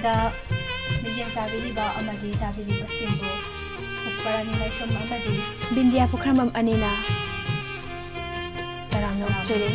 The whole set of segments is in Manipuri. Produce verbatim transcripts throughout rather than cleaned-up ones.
ꯗ ꯃꯤꯠꯌꯦꯡ ꯇꯥꯕꯤꯔꯤꯕ ꯑꯃꯗꯤ ꯇꯥꯕꯤꯔꯤꯕꯁꯤꯡꯕꯨ ꯄꯨꯁꯄꯔꯥꯅꯤ ꯂꯥꯏꯁ꯭ꯔꯝ ꯑꯃꯗꯤ ꯕꯤꯟꯗꯤꯌꯥ ꯄꯨꯈ꯭ꯔꯝꯕꯝ ꯑꯅꯤꯅ ꯇꯔꯥꯝꯅ ꯑꯣꯛꯆꯔꯤ꯫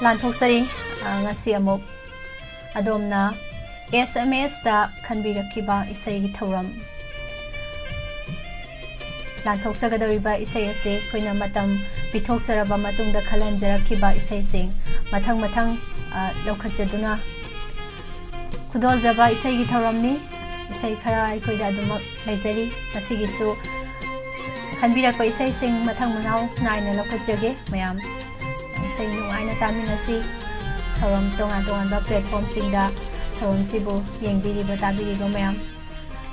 ꯂꯥꯟꯊꯣꯛꯆꯔꯤ꯫ ꯑ, ꯉꯁꯤ ꯑꯃꯨꯛ ꯑꯗꯣꯝꯅ ꯑꯦꯁ ꯑꯦꯝ ꯑꯦꯁꯇ ꯈꯟꯕꯤꯔꯛꯈꯤꯕ ꯏꯁꯩꯒꯤ ꯊꯧꯔꯝ ꯂꯥꯟꯊꯣꯛꯆꯒꯗꯧꯔꯤꯕ ꯏꯁꯩ ꯑꯁꯤ ꯑꯩꯈꯣꯏꯅ ꯃꯇꯝ ꯄꯤꯊꯣꯛꯆꯔꯕ ꯃꯇꯨꯡꯗ ꯈꯜꯍꯟꯖꯔꯛꯈꯤꯕ ꯏꯁꯩꯁꯤꯡ ꯃꯊꯪ ꯃꯊꯪ, ꯑ, ꯂꯧꯈꯠꯆꯗꯨꯅ ꯈꯨꯗꯣꯜꯖꯕ ꯏꯁꯩꯒꯤ ꯊꯧꯔꯝꯅꯤ꯫ ꯏꯁꯩ ꯈꯔ ꯑꯩꯈꯣꯏꯗ ꯑꯗꯨꯃꯛ ꯂꯩꯖꯔꯤ꯫ ꯉꯁꯤꯒꯤꯁꯨ ꯈꯟꯕꯤꯔꯛꯄ ꯏꯁꯩꯁꯤꯡ ꯃꯊꯪ ꯃꯅꯥꯎ ꯅꯥꯏꯅ ꯂꯧꯈꯠꯆꯒꯦ꯫ ꯃꯌꯥꯝ ꯏꯁꯩ ꯅꯨꯡꯉꯥꯏꯅ ꯇꯥꯃꯤꯟꯅꯁꯤ꯫ ꯊꯧꯔꯝ ꯇꯣꯉꯥꯟ ꯇꯣꯉꯥꯟꯕ platformꯁꯤꯡꯗ ꯊꯧꯔꯝꯁꯤꯕꯨ ꯌꯦꯡꯕꯤꯔꯤꯕ, ꯇꯥꯕꯤꯔꯤꯕ ꯃꯌꯥꯝ,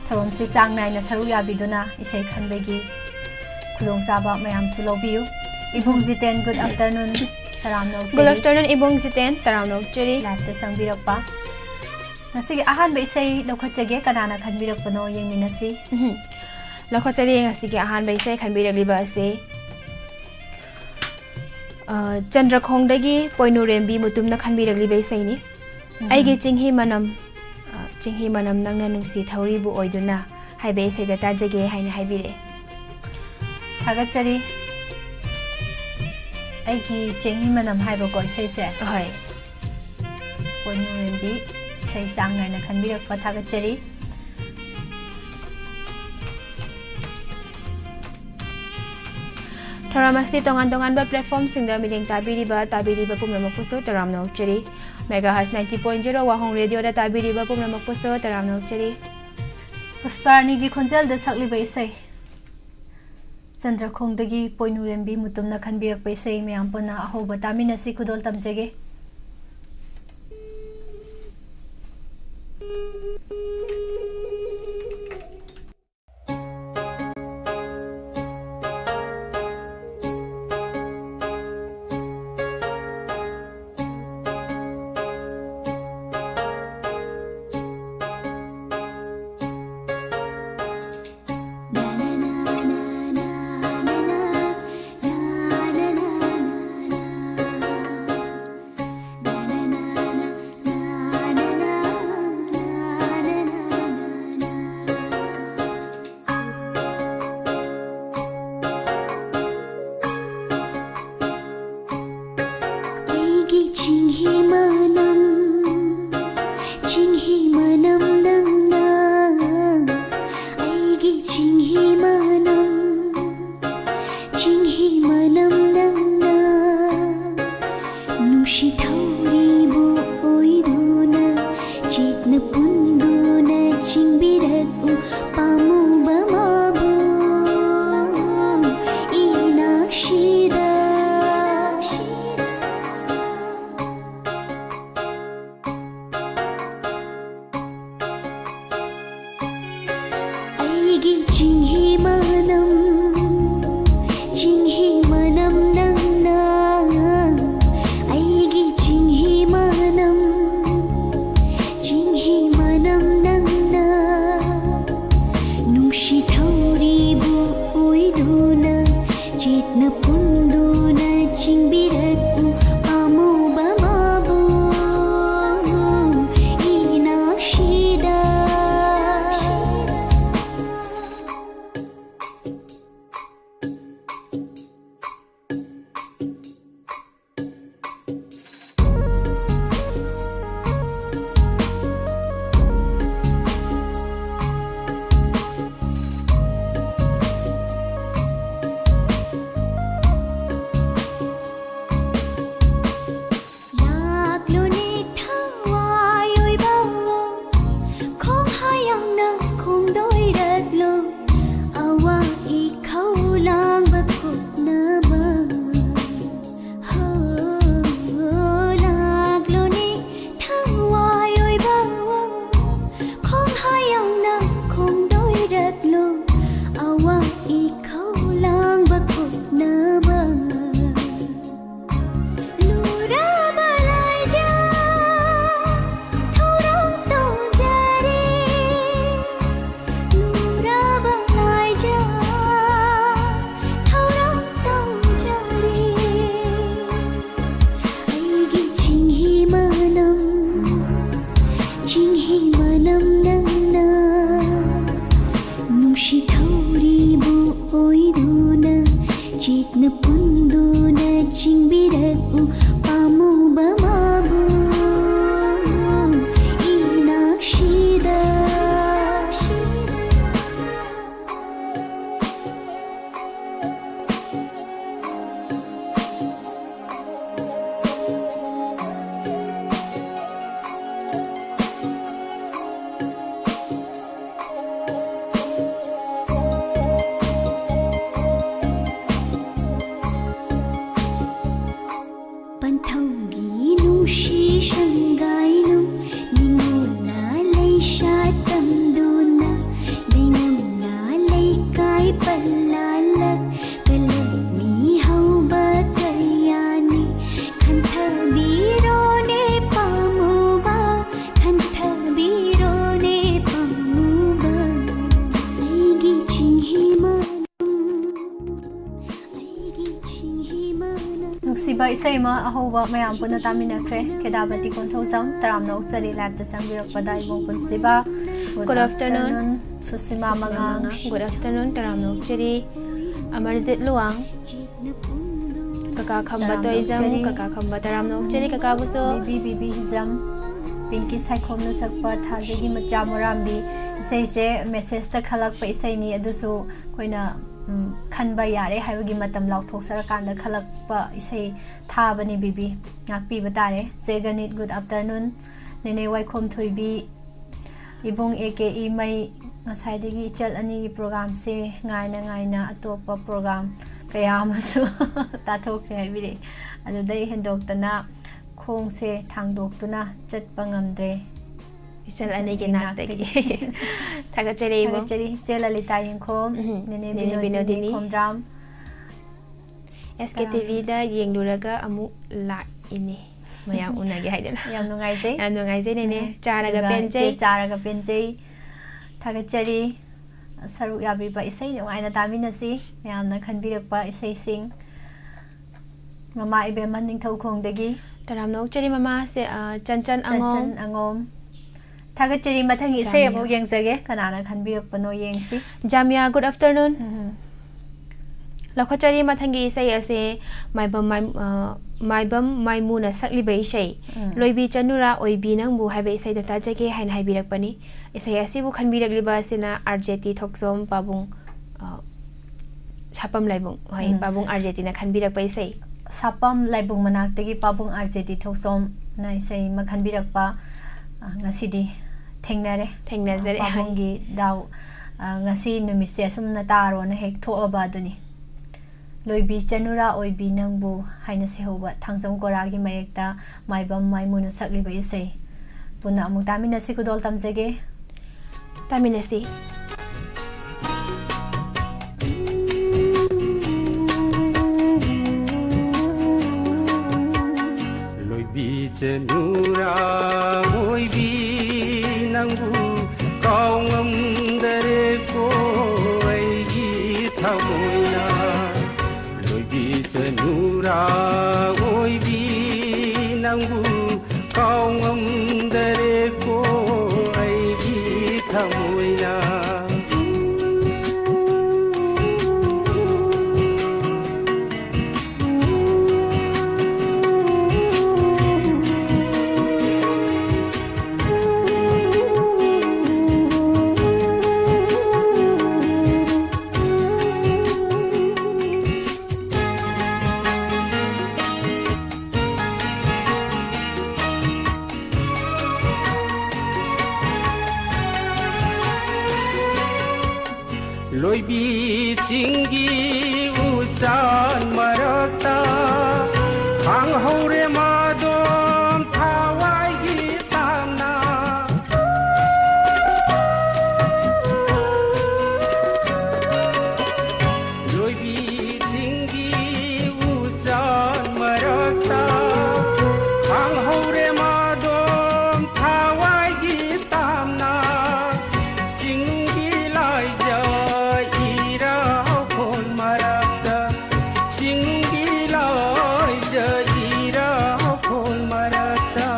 ꯊꯧꯔꯝꯁꯤ ꯆꯥꯡ ꯅꯥꯏꯅ ꯁꯔꯨꯛ ꯌꯥꯕꯤꯗꯨꯅ ꯏꯁꯩ ꯈꯟꯕꯒꯤ ꯈꯨꯗꯣꯡꯆꯥꯕ ꯃꯌꯥꯝꯁꯨ ꯂꯧꯕꯤꯌꯨ꯫ ꯏꯕꯨꯡ ꯖꯤꯇꯦꯟ, good afternoon, ꯇꯔꯥꯝꯅ ꯑꯣꯛꯆꯔꯤ꯫ Good afternoon, ꯏꯕꯨꯡ ꯖꯤꯇꯦꯟ, ꯇꯔꯥꯝꯅ ꯑꯣꯛꯆꯔꯤ꯫ Liveꯇ ꯆꯪꯕꯤꯔꯛꯄ꯫ ꯉꯁꯤꯒꯤ ꯑꯍꯥꯟꯕ ꯏꯁꯩ ꯂꯧꯈꯠꯆꯒꯦ, ꯀꯅꯥꯅ ꯈꯟꯕꯤꯔꯛꯄꯅꯣ ꯌꯦꯡꯃꯤꯟꯅꯁꯤ꯫ ꯎꯝ꯫ ꯂꯧꯈꯠꯆꯔꯤ ꯉꯁꯤꯒꯤ ꯑꯍꯥꯟꯕ ꯏꯁꯩ ꯈꯟꯕꯤꯔꯛꯂꯤꯕ ꯑꯁꯤ, ꯑ, ꯆꯟꯗ꯭ꯔꯈꯣꯡꯗꯒꯤ ꯄꯣꯏꯅꯨꯔꯦꯝꯕꯤ ꯃꯨꯇꯨꯝꯅ ꯈꯟꯕꯤꯔꯛꯂꯤꯕ ꯏꯁꯩꯅꯤ꯫ ꯎꯝ꯫ ꯑꯩꯒꯤ ꯆꯤꯡꯍꯤ ꯃꯅꯝ, ꯑ, ꯆꯤꯡꯍꯤ ꯃꯅꯝ ꯅꯪꯅ ꯅꯨꯡꯁꯤ ꯊꯧꯔꯤꯕꯨ ꯑꯣꯏꯗꯨꯅ ꯍꯥꯏꯕ ꯏꯁꯩꯗ ꯇꯥꯖꯒꯦ ꯍꯥꯏꯅ ꯍꯥꯏꯕꯤꯔꯛꯑꯦ꯫ ꯊꯥꯒꯠꯆꯔꯤ꯫ ꯑꯩꯒꯤ ꯆꯤꯡꯍꯤ ꯃꯅꯝ ꯍꯥꯏꯕꯀꯣ ꯏꯁꯩꯁꯦ꯫ ꯍꯣꯏ꯫ ꯄꯣꯏꯅꯨꯔꯦꯝꯕꯤ ꯏꯁꯩ ꯆꯥꯡ ꯅꯥꯏꯅ ꯈꯟꯕꯤꯔꯛꯄ ꯊꯥꯒꯠꯆꯔꯤ꯫ ꯊꯧꯔꯝ ꯑꯁꯤ ꯇꯣꯉꯥꯟ ꯇꯣꯉꯥꯟꯕ platformꯁꯤꯡꯗ ꯃꯤꯠꯌꯦꯡ ꯇꯥꯕꯤꯔꯤꯕ, ꯇꯥꯕꯤꯔꯤꯕ ꯄꯨꯝꯅꯃꯛꯄꯨꯁꯨ ꯇꯔꯥꯝꯅ ꯑꯣꯛꯆꯔꯤ꯫ Megahertz ninety point zero ꯋꯥꯍꯣꯡ radioꯗ ꯇꯥꯕꯤꯔꯤꯕ ꯄꯨꯝꯅꯃꯛꯄꯨꯁꯨ ꯇꯔꯥꯝꯅ ꯑꯣꯛꯆꯔꯤ꯫ ꯄꯨꯁꯄꯥꯔꯥꯅꯤꯒꯤ ꯈꯣꯟꯖꯦꯜꯗ ꯁꯛꯂꯤꯕ ꯏꯁꯩ꯫ ꯆꯟꯗ꯭ꯔꯈꯣꯡꯗꯒꯤ ꯄꯣꯏꯅꯨꯔꯦꯝꯕꯤ ꯃꯨꯇꯨꯝꯅ ꯈꯟꯕꯤꯔꯛꯄ ꯏꯁꯩ ꯃꯌꯥꯝ ꯄꯨꯟꯅ ꯑꯍꯧꯕ ꯇꯥꯃꯤꯟꯅꯁꯤ꯫ ꯈꯨꯗꯣꯜ ꯇꯝꯖꯒꯦ꯫ ꯑꯩꯒꯤ ꯆꯤꯡꯍꯤ ꯃꯅꯝ, ꯆꯤꯡꯍꯤ ꯃꯅꯝ ꯅꯪꯅ, ꯑꯩꯒꯤ ꯆꯤꯡꯍꯤ ꯃꯅꯝ, ꯆꯤꯡꯍꯤ ꯃꯅꯝ ꯅꯪꯅ, ꯅꯨꯡꯁꯤ ꯊꯧꯔꯤꯕꯨ ꯑꯣꯏꯗꯨꯅ, ꯆꯦꯠꯅ ꯄꯨꯟꯗꯨꯅ ꯆꯤꯡꯕꯤꯔꯛꯎ ꯄꯥꯝꯃꯨꯕ ꯃꯥꯕꯨ ꯏꯅꯥꯛꯁꯤꯗ꯫ ꯑꯩꯒꯤ ꯆꯤꯡꯍꯤ ꯃꯅꯝ, ꯆꯤꯡꯍꯤ ꯃꯅꯝ ꯅꯪꯅ, ꯑꯩꯒꯤ ꯆꯤꯡꯍꯤ ꯃꯅꯝ, ꯆꯤꯡꯍꯤ ꯃꯅꯝ ꯅꯪꯅ, ꯅꯨꯡꯁꯤ ꯊꯧꯔꯤꯕꯨ ꯑꯣꯏꯗꯨꯅ, ꯆꯦꯠꯅ ꯄꯨꯟꯗꯨꯅ ꯆꯤꯡꯕꯤꯔꯛꯎ ꯄꯥꯝꯃꯨꯕ ꯃꯥꯕꯨ ꯏꯅꯥꯛꯁꯤꯗ꯫ ꯁꯪꯒꯥꯏꯂꯨ ꯅꯤꯡꯉꯣꯜꯅ ꯂꯩꯁꯥ ꯇꯝꯗꯨꯅ ꯂꯩꯉꯝꯅ ꯂꯩꯀꯥꯏ ꯄꯜꯂꯥꯜꯂꯛ ꯀꯂꯛꯃꯤ ꯍꯧꯕ ꯀꯌꯥꯅꯤ ꯈꯟꯊꯕꯤꯔꯣꯅꯦ ꯄꯥꯝꯃꯨꯕ ꯈꯟꯊꯕꯤꯔꯣꯅꯦ ꯄꯥꯝꯃꯨꯕ ꯑꯩꯒꯤ ꯆꯤꯡꯍꯤ ꯃꯥꯅꯨ ꯑꯩꯒꯤ ꯆꯤꯡꯍꯤ ꯃꯥꯅꯨ ꯅꯨꯡꯁꯤꯕ ꯏꯁꯩ ꯑꯃ ꯑꯍꯧꯕ ꯃꯌꯥꯝ ꯄꯨꯟꯅ ꯇꯥꯃꯤꯟꯅꯈ꯭ꯔꯦ꯫ ꯈꯦꯗꯥꯕꯇꯤ ꯀꯣꯟꯊꯧꯖꯝ ꯇꯔꯥꯝꯅ ꯑꯣꯛꯆꯔꯤ ꯂꯥꯏꯞꯇ ꯆꯪꯕꯤꯔꯛꯄꯗ ꯏꯕꯨꯡ ꯄꯨꯟꯁꯤꯕ꯫ Good afternoon. ꯁꯨꯁꯤꯃꯥ ꯃꯉꯥꯡ꯫ Good afternoon, ꯇꯔꯥꯝꯅ ꯑꯣꯛꯆꯔꯤ꯫ ꯑꯃꯔꯖꯤꯠ ꯂꯨꯋꯥꯡ꯫ ꯀꯀꯥ ꯈꯝꯕ ꯇꯣꯏꯖꯝ꯫ ꯀꯀꯥ ꯈꯝꯕ ꯇꯔꯥꯝꯅ ꯑꯣꯛꯆꯔꯤ ꯀꯀꯥꯕꯨꯁꯨ꯫ ꯕꯤꯕꯤ ꯕꯤꯕꯤ ꯍꯤꯖꯝ꯫ ꯄꯤꯡꯀꯤ ꯁꯥꯏꯈꯣꯝꯅ ꯁꯛꯄ ꯊꯥꯖꯒꯤ ꯃꯆꯥ ꯃꯨꯔꯥꯝꯕꯤ꯫ ꯏꯁꯩꯁꯦ ꯃꯦꯁꯦꯖꯇ ꯈꯜꯂꯛꯄ ꯏꯁꯩꯅꯤ, ꯑꯗꯨꯁꯨ ꯑꯩꯈꯣꯏꯅ, ꯎꯝ, ꯈꯟꯕ ꯌꯥꯔꯦ ꯍꯥꯏꯕꯒꯤ ꯃꯇꯝ ꯂꯥꯎꯊꯣꯛꯆꯔꯀꯥꯟꯗ ꯈꯜꯂꯛꯄ ꯏꯁꯩ ꯊꯥꯕꯅꯤ ꯕꯤꯕꯤ꯫ ꯉꯥꯛꯄꯤꯕ ꯇꯥꯔꯦ꯫ ꯖꯦꯒꯅꯤꯠ, good afternoon꯫ ꯅꯦꯅꯦ ꯋꯥꯏꯈꯣꯝ ꯊꯣꯏꯕꯤ, ꯏꯕꯨꯡ ꯑꯦ ꯀꯦ ꯏꯃꯩ, ꯉꯁꯥꯏꯗꯒꯤ ꯏꯆꯜ ꯑꯅꯤꯒꯤ ꯄ꯭ꯔꯣꯒꯥꯝꯁꯦ ꯉꯥꯏꯅ ꯉꯥꯏꯅ ꯑꯇꯣꯞꯄ ꯄ꯭ꯔꯣꯒꯥꯝ ꯀꯌꯥ ꯑꯃꯁꯨ ꯇꯥꯊꯣꯛꯈ꯭ꯔꯦ ꯍꯥꯏꯕꯤꯔꯛꯏ꯫ ꯑꯗꯨꯗꯩ ꯍꯦꯟꯗꯣꯛꯇꯅ ꯈꯣꯡꯁꯦ ꯊꯥꯡꯗꯣꯛꯇꯨꯅ ꯆꯠꯄ ꯉꯝꯗ꯭ꯔꯦ꯫ ꯏꯆꯜ ꯑꯅꯤꯒꯤ ꯏꯆꯜ ꯑꯅꯤꯒꯤ ꯅꯥꯛꯇꯒꯤ꯫ ꯅꯥꯛꯇꯒꯤ꯫ ꯊꯥꯒꯠꯆꯔꯤ ꯏꯕꯨꯡ꯫ ꯊꯥꯒꯠꯆꯔꯤ ꯏꯆꯦ ꯂꯂꯤꯇꯥ ꯌꯦꯡꯈꯣꯝ, ꯎꯝ, ꯅꯦꯅꯦ ꯅꯦꯅꯦ ꯕꯤꯅꯣꯗꯤꯅꯤ ꯕꯤꯅꯣꯗꯤꯅꯤ꯫ ꯈꯣꯝꯗ꯭ꯔꯥꯝ꯫ ꯑꯦꯁ ꯀꯦ ꯇꯤ ꯚꯤꯗ ꯌꯦꯡꯂꯨꯔꯒ ꯑꯃꯨꯛ ꯂꯥꯛꯏꯅꯦ꯫ ꯃꯌꯥꯝ ꯎꯅꯒꯦ ꯍꯥꯏꯗꯅ꯫ ꯌꯥꯝ ꯅꯨꯡꯉꯥꯏꯖꯩ꯫ ꯌꯥꯝ ꯅꯨꯡꯉꯥꯏꯖꯩ, ꯅꯦꯅꯦ꯫ ꯎꯝ꯫ ꯆꯥꯔꯒ ꯑꯗꯨꯒ ꯄꯦꯟꯖꯩ꯫ ꯏꯆꯦ ꯆꯥꯔꯒ ꯄꯦꯟꯖꯩ꯫ ꯊꯥꯒꯠꯆꯔꯤ꯫ ꯁꯔꯨꯛ ꯌꯥꯕꯤꯕ ꯏꯁꯩ ꯅꯨꯡꯉꯥꯏꯅ ꯇꯥꯃꯤꯟꯅꯁꯤ꯫ ꯃꯌꯥꯝꯅ ꯈꯟꯕꯤꯔꯛꯄ ꯏꯁꯩꯁꯤꯡ꯫ ꯃꯃꯥ ꯏꯕꯦꯝꯃ ꯅꯤꯡꯊꯧꯈꯣꯡꯗꯒꯤ꯫ ꯇꯔꯥꯝꯅ ꯑꯣꯛꯆꯔꯤ ꯃꯃꯥꯁꯦ, ꯑ, ꯆꯟꯆꯟ ꯑꯉꯣꯝ꯫ ꯆꯟꯆꯟ ꯑꯉꯣꯝ꯫ ꯊꯥꯒꯠꯆꯔꯤ꯫ ꯃꯊꯪꯒꯤ ꯏꯁꯩ ꯆꯥꯃꯤꯌꯥ꯫ ꯑꯃꯨꯛ ꯌꯦꯡꯖꯒꯦ꯫ ꯀꯅꯥꯅ ꯈꯟꯕꯤꯔꯛꯄꯅꯣ ꯌꯦꯡꯁꯤ꯫ Jamia, good afternoon꯫ ꯎꯝ꯫ ꯂꯧꯈꯠꯆꯔꯤ꯫ ꯃꯊꯪꯒꯤ ꯏꯁꯩ ꯑꯁꯦ ꯃꯥꯏꯕꯝ ꯃꯥꯏ-, ꯑ, ꯃꯥꯏꯕꯝ ꯃꯥꯏꯃꯨꯅ ꯁꯛꯂꯤꯕ ꯏꯁꯩ, ꯎꯝ꯫ ꯂꯣꯏꯕꯤ ꯆꯅꯨꯔꯥ ꯑꯣꯏꯕꯤ ꯅꯪꯕꯨ ꯍꯥꯏꯕ ꯏꯁꯩꯗꯣ ꯇꯥꯖꯒꯦ ꯍꯥꯏꯅ ꯍꯥꯏꯕꯤꯔꯛꯄꯅꯤ꯫ ꯏꯁꯩ ꯑꯁꯤꯕꯨ ꯈꯟꯕꯤꯔꯛꯂꯤꯕ ꯑꯁꯤꯅ ꯑꯥꯔ ꯖꯦ ꯇꯤ ꯊꯣꯛꯆꯣꯝ ꯄꯥꯕꯨꯡ, ꯑ, ꯁꯥꯄꯝ ꯂꯥꯏꯕꯨꯡ, ꯍꯣꯏ, ꯎꯝ꯫ ꯄꯥꯕꯨꯡ ꯑꯥꯔ ꯖꯦ ꯇꯤꯅ ꯈꯟꯕꯤꯔꯛꯄ ꯏꯁꯩ꯫ ꯁꯥꯄꯝ ꯂꯥꯏꯕꯨꯡ ꯃꯅꯥꯛꯇꯒꯤ ꯄꯥꯕꯨꯡ ꯑꯥꯔ ꯖꯦ ꯇꯤ ꯊꯣꯛꯆꯣꯝꯅ ꯏꯁꯩ ꯑꯃ ꯈꯟꯕꯤꯔꯛꯄ, ꯑ, ꯉꯁꯤꯗꯤ ꯊꯦꯡꯅꯔꯦ꯫ ꯊꯦꯡꯅꯖꯔꯦ, ꯍꯣꯏ꯫ ꯄꯥꯕꯨꯡꯒꯤ ꯗꯥꯎ, ꯑ, ꯉꯁꯤ ꯅꯨꯃꯤꯠꯁꯦ ꯑꯁꯨꯝꯅ ꯇꯥꯔꯣꯅ ꯍꯦꯛ ꯊꯣꯛꯑꯕ ꯑꯗꯨꯅꯤ꯫ ꯂꯣꯏꯕꯤ ꯆꯅꯨꯔꯥ ꯑꯣꯏꯕꯤ ꯅꯪꯕꯨ ꯍꯥꯏꯅ ꯁꯩꯍꯧꯕ ꯊꯥꯡꯖꯝ ꯀꯣꯔꯥꯒꯤ ꯃꯌꯦꯛꯇ ꯃꯥꯏꯕꯝ ꯃꯥꯏꯃꯨꯅ ꯁꯛꯂꯤꯕ ꯏꯁꯩ꯫ ꯄꯨꯟꯅ ꯑꯃꯨꯛ ꯇꯥꯃꯤꯟꯅꯁꯤ, ꯈꯨꯗꯣꯜ ꯇꯝꯖꯒꯦ꯫ ꯇꯥꯃꯤꯟꯅꯁꯤ꯫ ꯂꯣꯏꯕꯤ ꯆꯅꯨꯔꯥ ꯑꯣꯏꯕꯤ ꯅꯪꯕꯨ ꯀꯥꯎ ꯉꯝꯗꯔꯦꯀꯣ ꯑꯩꯒꯤ ꯊꯃꯣꯏꯅ꯫ ꯂꯣꯏꯕꯤ ꯆꯅꯨꯔꯥ ꯑꯣꯏꯕꯤ ꯅꯪꯕꯨ ꯀꯥꯎ ꯉꯝꯗꯔꯦꯀꯣ ꯑꯩꯒꯤ ꯊꯃꯣꯏꯅ꯫ ꯂꯣꯏꯕꯤ ꯆꯤꯡꯒꯤ ꯎꯆꯥꯟ ꯃꯔꯛꯇ ꯈꯥꯡꯍꯧꯔꯦ ꯃꯥꯗꯣꯝ ꯊꯋꯥꯏꯒꯤ ꯇꯥꯝꯅ꯫ ꯂꯣꯏꯕꯤ ꯆꯤꯡꯒꯤ ꯎꯆꯥꯟ ꯃꯔꯛꯇ ꯈꯥꯡꯍꯧꯔꯦ ꯃꯥꯗꯣꯝ ꯊꯋꯥꯏꯒꯤ ꯇꯥꯝꯅ꯫ ꯆꯤꯡꯒꯤ ꯂꯥꯏꯖ ꯏꯔꯥ ꯍꯧꯈꯣꯜ ꯃꯔꯛꯇ, ꯆꯤꯡꯒꯤ ꯂꯥꯏꯖ ꯏꯔꯥ ꯍꯧꯈꯣꯜ ꯃꯔꯛꯇ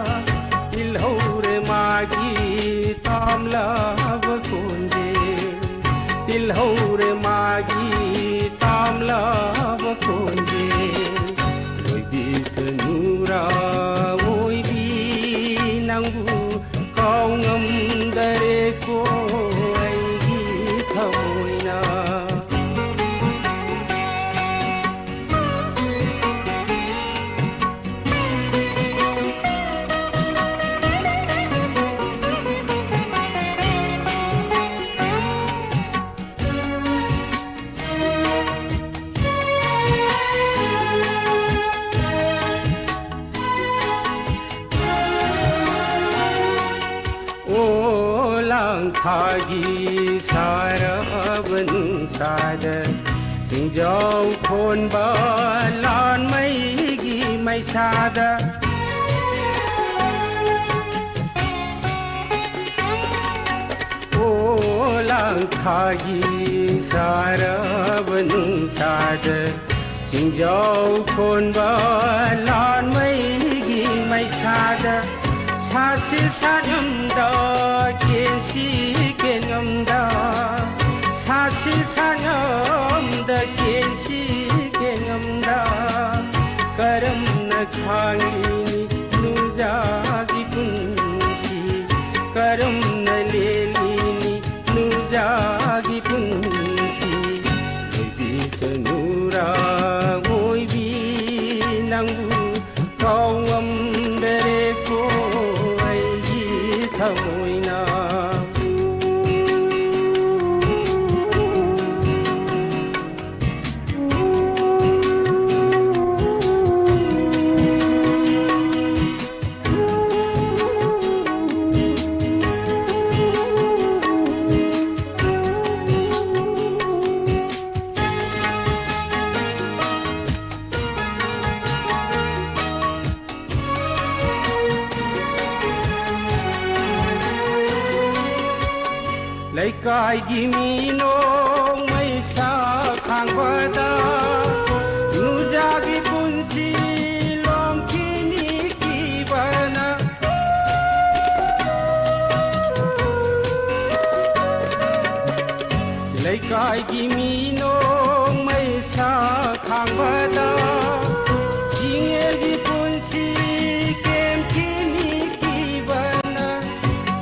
ꯇꯤꯜꯍꯧꯔꯦ ꯃꯥꯒꯤ ꯇꯥꯝꯂꯕ ꯈꯣꯟꯖꯦꯜ꯫ ꯇꯤꯜꯍꯧꯔꯦ ꯃꯥꯒꯤ ꯇꯥꯝꯂꯕ ꯈꯣꯟꯖꯦꯜ꯫ ꯂꯣꯏꯕꯤ ꯆꯅꯨꯔꯥ ꯑꯣꯏꯕꯤ ꯅꯪꯕꯨ ꯀꯥꯎ ꯉꯝꯗꯔꯦꯀꯣ ꯑꯩꯒꯤ ꯊꯃꯣꯏꯅ꯫ ꯊꯥꯒꯤ ꯁꯥꯔꯕ ꯅꯨꯡꯁꯥꯗ, ꯆꯤꯡꯖꯥꯎ ꯈꯣꯟꯕ ꯂꯥꯟꯃꯩꯒꯤ ꯃꯩꯁꯥꯗ, ꯑꯣ ꯂꯥꯡ ꯊꯥꯒꯤ ꯁꯥꯔꯕ ꯅꯨꯡꯁꯥꯗ, ꯆꯤꯡꯖꯥꯎ ꯈꯣꯟꯕ ꯂꯥꯟꯃꯩꯒꯤ ꯃꯩꯁꯥꯗ, ꯁꯥꯁꯤ ꯁꯥꯉꯝꯗ ꯀꯦꯟꯁꯤ ꯀꯦꯟꯉꯝꯗ, ꯁꯥꯁꯤ ꯁꯥꯉꯝꯗ ꯀꯦꯟꯁꯤ ꯀꯦꯟꯉꯝꯗ, ꯀꯔꯝꯅ ꯈꯥꯡꯂꯤꯅꯤ ꯅꯨꯡꯖꯥꯒꯤ ꯄꯨꯟꯁꯤ, ꯀꯔꯝꯅ ꯂꯦꯜꯂꯤꯅꯤ ꯅꯨꯡꯖꯥꯒꯤ ꯄꯨꯟꯁꯤ? ꯑꯣꯏꯕꯤꯁꯅꯨꯔꯥ ꯑꯣꯏꯕꯤ, ꯅꯪꯕꯨ ꯀꯥꯎꯉꯝꯗꯔꯦꯀꯣ ꯑꯩꯒꯤ ꯊꯃꯣꯏꯅ꯫ ꯂꯩꯀꯥꯏꯒꯤ ꯃꯤ ꯅꯣꯡꯃꯩ ꯁꯥ ꯈꯥꯡꯕꯗ, ꯅꯨꯡꯖꯥꯒꯤ ꯄꯨꯟꯁꯤ ꯂꯣꯝꯈꯤꯅꯤ ꯀꯤꯕꯅ꯫ ꯂꯩꯀꯥꯏꯒꯤ ꯃꯤ ꯅꯣꯡꯃꯩ ꯁꯥ ꯈꯥꯡꯕꯗ, ꯆꯤꯡꯌꯦꯜꯒꯤ ꯄꯨꯟꯁꯤ ꯀꯦꯝꯈꯤꯅꯤ ꯀꯤꯕꯅ꯫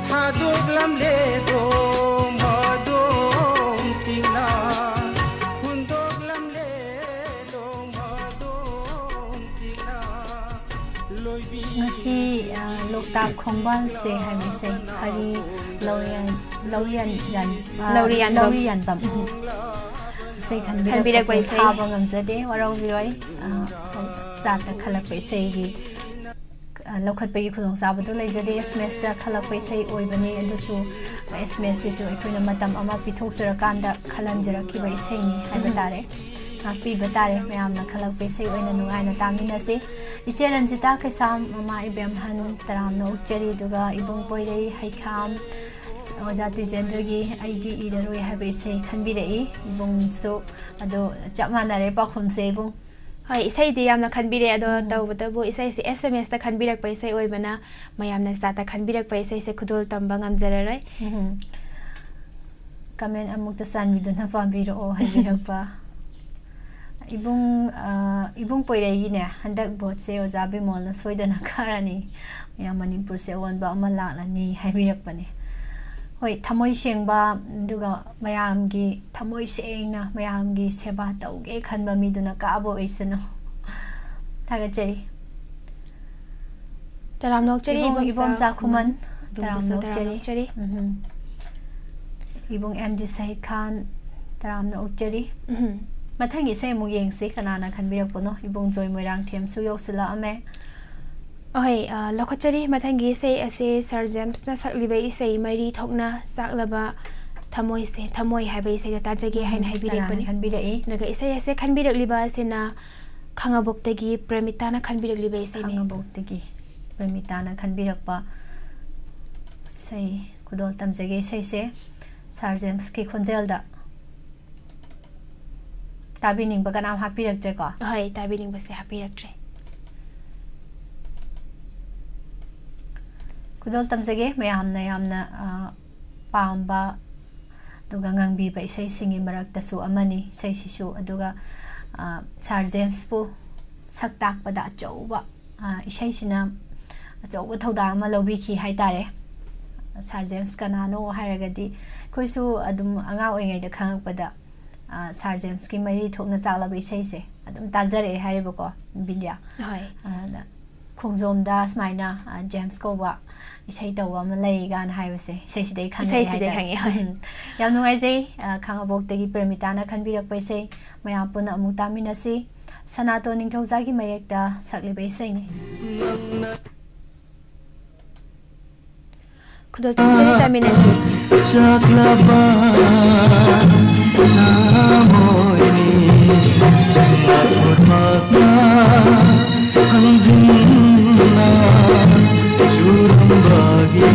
ꯊꯥꯗꯣꯛꯂꯝꯂꯦ ꯗꯣꯡ ꯃꯗꯣꯡ ꯆꯤꯡꯅ, ꯍꯨꯟꯗꯣꯛꯂꯝꯂꯦ ꯗꯣꯡ ꯃꯗꯣꯡ ꯆꯤꯡꯅ꯫ ꯂꯣꯏꯕꯤ ꯉꯁꯤ, ꯑ, ꯂꯣꯛꯇꯥꯛ ꯈꯣꯡꯕꯥꯟꯁꯦ ꯍꯥꯏꯕꯁꯦ ꯍꯔꯤ ꯂꯧꯔꯤꯌꯥꯟ-, ꯂꯧꯔꯤꯌꯥꯟ-, ꯌꯥꯟ-, ꯑ, ꯂꯧꯔꯤꯌꯥꯟꯕꯝ꯫ ꯂꯧꯔꯤꯌꯥꯟꯕꯝ꯫ ꯎꯝ꯫ ꯏꯁꯩ ꯈꯟꯕꯤꯔꯛꯄꯁꯦ ꯈꯟꯕꯤꯔꯛꯄꯁꯦ ꯊꯥꯕ ꯊꯥꯕ ꯉꯝꯖꯗꯦ, ꯋꯥꯔꯧꯕꯤꯔꯣꯏ꯫ ꯑ, ꯆꯥꯠꯇ ꯈꯜꯂꯛꯄ ꯏꯁꯩꯒꯤ ꯑ, ꯂꯧꯈꯠꯄꯒꯤ ꯈꯨꯗꯣꯡꯆꯥꯕꯗꯨ ꯂꯩꯖꯗꯦ꯫ ꯑꯦꯁ ꯑꯦꯝ ꯑꯦꯁꯇ ꯈꯜꯂꯛꯄ ꯏꯁꯩ ꯑꯣꯏꯕꯅꯤ, ꯑꯗꯨꯁꯨ ꯑꯦꯁ ꯑꯦꯝ ꯑꯦꯁꯁꯤꯁꯨ ꯑꯩꯈꯣꯏꯅ ꯃꯇꯝ ꯑꯃ ꯄꯤꯊꯣꯛꯆꯔꯀꯥꯟꯗ ꯈꯜꯍꯟꯖꯔꯛꯈꯤꯕ ꯏꯁꯩꯅꯤ ꯍꯥꯏꯕ ꯎꯝ꯫ ꯇꯥꯔꯦ, ꯉꯥꯛꯄꯤꯕ ꯇꯥꯔꯦ꯫ ꯃꯌꯥꯝꯅ ꯈꯜꯂꯛꯄ ꯏꯁꯩ ꯑꯣꯏꯅ ꯅꯨꯡꯉꯥꯏꯅ ꯇꯥꯃꯤꯟꯅꯁꯤ꯫ ꯏꯆꯦ ꯔꯟꯖꯤꯇꯥ ꯀꯩꯁꯥꯝ, ꯃꯃꯥ ꯏꯕꯦꯝꯍꯟ, ꯇꯔꯥꯝꯅ ꯑꯣꯛꯆꯔꯤ, ꯑꯗꯨꯒ ꯏꯕꯨꯡ ꯄꯣꯏꯔꯩ ꯍꯩꯈꯥꯝ, ꯑꯣꯖꯥ ꯇꯤꯖꯦꯟꯗ꯭ꯔꯒꯤ ꯑꯩꯗꯤ ꯏꯔꯔꯣꯏ ꯍꯥꯏꯕ ꯏꯁꯩ ꯈꯟꯕꯤꯔꯛꯏ꯫ ꯏꯕꯨꯡꯁꯨ ꯑꯗꯣ ꯆꯞ ꯃꯥꯟꯅꯔꯦ ꯄꯥꯎꯈꯨꯝꯁꯦ ꯏꯕꯨꯡ꯫ ꯍꯣꯏ, ꯏꯁꯩꯗꯤ ꯌꯥꯝꯅ ꯈꯟꯕꯤꯔꯦ, ꯑꯗꯣ ꯎꯝ꯫ ꯇꯧꯕꯇꯕꯨ ꯏꯁꯩꯁꯦ ꯑꯦꯁ ꯑꯦꯝ ꯑꯦꯁꯇ ꯈꯟꯕꯤꯔꯛꯄ ꯏꯁꯩ ꯑꯣꯏꯕꯅ ꯃꯌꯥꯝꯅ ꯆꯥꯠꯇ ꯈꯟꯕꯤꯔꯛꯄ ꯏꯁꯩꯁꯦ ꯈꯨꯗꯣꯜ ꯇꯝꯕ ꯉꯝꯖꯔꯔꯣꯏ꯫ ꯎꯝ꯫ ꯀꯃꯦꯟ ꯑꯃꯨꯛꯇ ꯆꯥꯟꯕꯤꯗꯨꯅ ꯄꯥꯝꯕꯤꯔꯛꯑꯣ ꯍꯥꯏꯕꯤꯔꯛꯄ꯫ ꯏꯕꯨꯡ, ꯑ, ꯏꯕꯨꯡ ꯄꯣꯏꯔꯩꯒꯤꯅꯦ, ꯍꯟꯗꯛ ꯚꯣꯠꯁꯦ ꯑꯣꯖꯥ ꯕꯤꯃꯣꯜꯅ ꯁꯣꯏꯗꯅ ꯀꯥꯔꯅꯤ, ꯃꯌꯥꯝ ꯃꯅꯤꯄꯨꯔꯁꯦ ꯑꯑꯣꯟꯕ ꯑꯃ ꯂꯥꯛꯂꯅꯤ ꯍꯥꯏꯕꯤꯔꯛꯄꯅꯦ꯫ ꯍꯣꯏ, ꯊꯃꯣꯏ ꯁꯦꯡꯕ, ꯑꯗꯨꯒ ꯃꯌꯥꯝꯒꯤ ꯊꯃꯣꯏ ꯁꯦꯡꯅ ꯃꯌꯥꯝꯒꯤ ꯁꯦꯕꯥ ꯇꯧꯒꯦ ꯈꯟꯕ ꯃꯤꯗꯨꯅ ꯀꯥꯕ ꯑꯣꯏꯁꯅꯨ꯫ ꯊꯥꯒꯠꯆꯔꯤ꯫ ꯇꯔꯥꯝꯅ ꯑꯣꯛꯆꯔꯤ, ꯏꯕꯨꯡ ꯏꯕꯣꯝ ꯏꯕꯣꯝꯆꯥ ꯆꯥꯈꯨꯃꯟ, ꯈꯨꯃꯟ, ꯏꯕꯨꯡꯗꯁꯨ ꯇꯔꯥꯝꯅ ꯇꯔꯥꯝꯅ ꯑꯣꯛꯆꯔꯤ꯫ ꯑꯣꯛꯆꯔꯤ꯫ ꯎꯝꯍꯨꯝ꯫ ꯏꯕꯨꯡ ꯑꯦꯝ ꯗꯤ ꯁꯍꯤꯗ ꯈꯥꯟ, ꯇꯔꯥꯝꯅ ꯑꯣꯛꯆꯔꯤ꯫ ꯎꯝꯍꯨꯝ꯫ ꯃꯊꯪꯒꯤ ꯏꯁꯩ ꯑꯃꯨꯛ ꯌꯦꯡꯁꯤ, ꯀꯅꯥꯅ ꯈꯟꯕꯤꯔꯛꯄꯅꯣ? ꯏꯕꯨꯡ ꯖꯣꯏ ꯃꯣꯏꯔꯥꯡꯊꯦꯝꯁꯨ ꯌꯧꯁꯤꯜꯂꯛꯑꯝꯃꯦ꯫ ꯑꯍꯣꯏ, ꯑ, ꯂꯧꯈꯠꯆꯔꯤ꯫ ꯃꯊꯪꯒꯤ ꯏꯁꯩ ꯑꯁꯤ ꯁꯥꯔ ꯖꯦꯝꯁꯅ ꯁꯛꯂꯤꯕ ꯏꯁꯩ ꯃꯔꯤ ꯊꯣꯛꯅ ꯆꯥꯛꯂꯕ ꯊꯃꯣꯏꯁꯦ, ꯊꯃꯣꯏ ꯍꯥꯏꯕ ꯏꯁꯩꯗꯣ ꯇꯥꯖꯒꯦ ꯍꯥꯏꯅ ꯎꯝ, ꯍꯥꯏꯕꯤꯔꯛꯄꯅꯤ꯫ ꯀꯅꯥꯅ ꯈꯟꯕꯤꯔꯛꯏ? ꯑꯗꯨꯒ ꯏꯁꯩ ꯑꯁꯦ ꯈꯟꯕꯤꯔꯛꯂꯤꯕ ꯑꯁꯤꯅ ꯈꯥꯉꯕꯣꯛꯇꯒꯤ ꯄ꯭ꯔꯦꯃꯤꯇꯥꯅ ꯈꯟꯕꯤꯔꯛꯂꯤꯕ ꯏꯁꯩꯅꯤ꯫ ꯈꯥꯉꯕꯣꯛꯇꯒꯤ ꯄ꯭ꯔꯦꯃꯤꯇꯥꯅ ꯈꯟꯕꯤꯔꯛꯄ ꯏꯁꯩ ꯈꯨꯗꯣꯜ ꯇꯝꯖꯒꯦ꯫ ꯏꯁꯩꯁꯦ ꯁꯥꯔ ꯖꯦꯝꯁꯀꯤ ꯈꯣꯟꯖꯦꯜꯗ ꯇꯥꯕꯤꯅꯤꯡꯕ ꯀꯅꯥꯝ ꯍꯥꯞꯄꯤꯔꯛꯇ꯭ꯔꯦꯀꯣ? ꯍꯣꯏ, ꯇꯥꯕꯤꯅꯤꯡꯕꯁꯦ ꯍꯥꯞꯄꯤꯔꯛꯇ꯭ꯔꯦ꯫ ꯈꯨꯗꯣꯜ ꯇꯝꯖꯒꯦ꯫ ꯃꯌꯥꯝꯅ ꯌꯥꯝꯅ, ꯑ, ꯄꯥꯝꯕ ꯑꯗꯨꯒ ꯉꯪꯕꯤꯕ ꯏꯁꯩꯁꯤꯡꯒꯤ ꯃꯔꯛꯇꯁꯨ ꯑꯃꯅꯤ ꯏꯁꯩꯁꯤꯁꯨ꯫ ꯑꯗꯨꯒ, ꯑ, ꯁꯥꯔ ꯖꯦꯝꯁꯄꯨ ꯁꯛ ꯇꯥꯛꯄꯗ ꯑꯆꯧꯕ, ꯑ, ꯏꯁꯩꯁꯤꯅ ꯑꯆꯧꯕ ꯊꯧꯗꯥꯡ ꯑꯃ ꯂꯧꯕꯤꯈꯤ ꯍꯥꯏꯇꯥꯔꯦ꯫ ꯁꯥꯔ ꯖꯦꯝꯁ ꯀꯅꯥꯅꯣ ꯍꯥꯏꯔꯒꯗꯤ, ꯑꯩꯈꯣꯏꯁꯨ ꯑꯗꯨꯝ ꯑꯉꯥꯡ ꯑꯣꯏꯔꯤꯉꯩꯗ ꯈꯪꯉꯛꯄꯗ, ꯑ, ꯁꯥꯔ ꯖꯦꯝꯁꯀꯤ ꯃꯔꯤ ꯊꯣꯛꯅ ꯆꯥꯛꯂꯕ ꯏꯁꯩꯁꯦ ꯑꯗꯨꯝ ꯇꯥꯖꯔꯛꯑꯦ ꯍꯥꯏꯔꯤꯕꯀꯣ, ꯕꯤꯟꯗꯤꯌꯥ꯫ ꯍꯣꯏ꯫ ꯑꯗ ꯈꯣꯡꯖꯣꯝꯗ ꯁꯨꯃꯥꯏꯅ, ꯑ, ꯖꯦꯝꯁ ꯀꯧꯕ ꯏꯁꯩ ꯇꯧꯕ ꯑꯃ ꯂꯩ ꯀꯥꯏꯅ ꯍꯥꯏꯕꯁꯦ, ꯏꯁꯩꯁꯤꯗꯩ ꯈꯪꯉꯛꯑꯦ ꯏꯁꯩꯁꯤꯗꯩ ꯍꯥꯏꯇꯥꯔꯦ꯫ ꯈꯪꯉꯛꯑꯦ, ꯍꯣꯏ꯫ ꯎꯝ꯫ ꯌꯥꯝ ꯅꯨꯡꯉꯥꯏꯖꯩ, ꯑ, ꯈꯥꯉꯕꯣꯛꯇꯒꯤ ꯄ꯭ꯔꯦꯃꯤꯇꯥꯅ ꯈꯟꯕꯤꯔꯛꯄ ꯏꯁꯩ꯫ ꯃꯌꯥꯝ ꯄꯨꯟꯅ ꯑꯃꯨꯛ ꯇꯥꯃꯤꯟꯅꯁꯤ꯫ ꯁꯅꯥꯇꯣꯟ ꯅꯤꯡꯊꯧꯖꯥꯒꯤ ꯃꯌꯦꯛꯇ ꯁꯛꯂꯤꯕ ꯏꯁꯩꯅꯤ꯫ ꯅꯪꯅ ꯑꯗꯣ ꯆꯔꯤ ꯇꯥꯃꯤꯟꯅꯁꯤ꯫ ꯆꯥꯛꯂꯕ ꯊꯃꯣꯏꯅꯤ, ꯃꯈꯨꯠ ꯃꯈꯥ ꯍꯟꯖꯤꯟꯅ ꯆꯨꯔꯝꯕꯒꯤ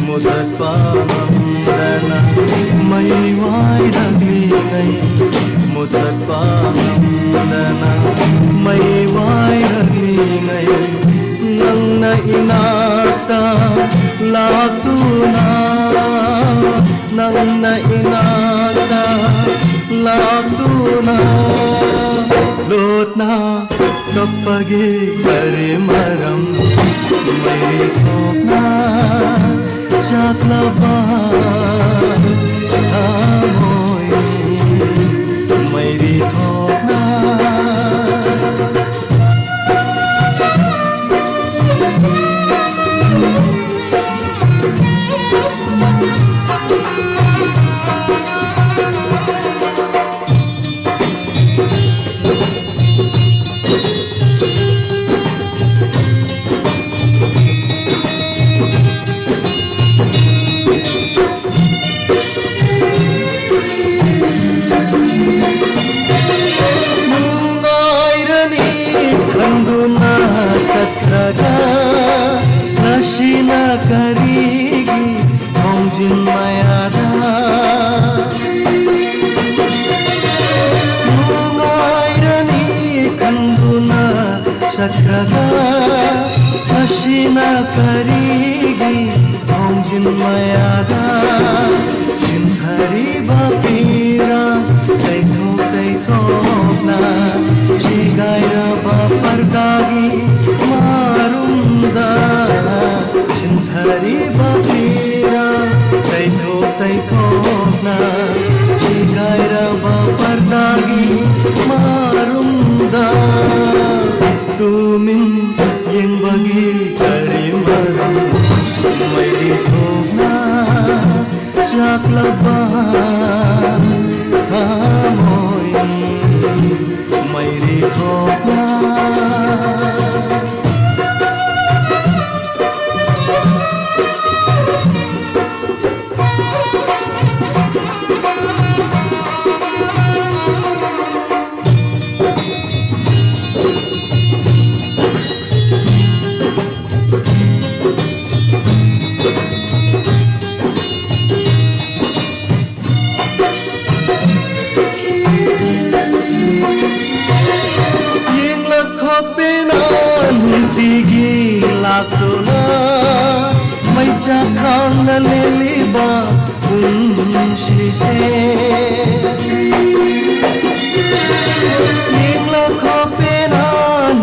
ꯃꯨꯊꯠꯄ ꯉꯝꯗꯅ ꯃꯩ ꯋꯥꯏꯔꯛꯂꯤꯉꯩ, ꯃꯨꯊꯠꯄ ꯉꯝꯗꯅ ꯃꯩ ꯋꯥꯏꯔꯛꯂꯤꯉꯩ, ꯅꯪꯅ ꯏꯅꯥꯛꯇ ꯂꯥꯛꯇꯨꯅ, ꯅꯪꯅ ꯏꯅꯥꯛꯇ ꯂꯥꯛꯇꯨꯅ, ꯂꯣꯠꯅ ꯀꯞꯄꯒꯤ ꯀꯔꯤ ꯃꯔꯝ? ꯃꯩꯔꯤ ꯊꯣꯛꯅ ꯆꯥꯛꯂꯕ ꯊꯃꯣꯏ, ꯃꯩꯔꯤ ꯊꯣꯛꯅ꯫ ꯅꯨꯡꯉꯥꯏꯔꯅꯤ ꯈꯟꯗꯨꯅ ꯆꯠꯈ꯭ꯔꯒ ꯉꯁꯤꯅ ꯀꯔꯤꯒꯤ ꯊꯣꯡꯖꯤꯟ ꯃꯌꯥꯗ ꯅꯨꯡꯉꯥꯏꯔꯅꯤ ꯈꯟꯗꯨꯅ ꯆꯠꯈ꯭ꯔꯒ ꯉꯁꯤꯅ ꯀꯔꯤꯒꯤ ꯊꯣꯡꯖꯤꯟ ꯃꯌꯥꯗ ꯆꯤꯟꯊꯔꯤꯕ ꯄꯤꯔꯥꯡ ꯇꯩꯊꯣꯛ ꯇꯩꯊꯣꯛꯅ ꯁꯤꯒꯥꯏꯔꯕ ꯄꯔꯗꯥꯒꯤ ꯃꯔꯨꯝꯗ ꯆꯤꯟꯊꯔꯤꯕ ꯄꯤꯔꯥꯡ ꯇꯩꯊꯣꯛ ꯇꯩꯊꯣꯛꯅ ꯁꯤꯒꯥꯏꯔꯕ ꯄꯔꯗꯥꯒꯤ ꯃꯔꯨꯝꯗ ꯇꯨꯃꯤꯟ ꯌꯦꯡꯕꯒꯤ ꯀꯔꯤ ꯃꯔꯝ? ꯃꯩꯔꯤ ꯊꯣꯛꯅ ꯆꯥꯛꯂꯕ ꯊꯃꯣꯏ, ꯃꯩꯔꯤ ꯊꯣꯛꯅ꯫ ꯂꯥꯛꯇꯨꯅ ꯃꯩꯆꯥꯛ ꯈꯥꯡꯅ ꯂꯦꯜꯂꯤꯕ ꯄꯨꯟꯁꯤꯁꯦ꯫ ꯌꯦꯡꯂꯛꯈꯣ ꯄꯦꯟꯅ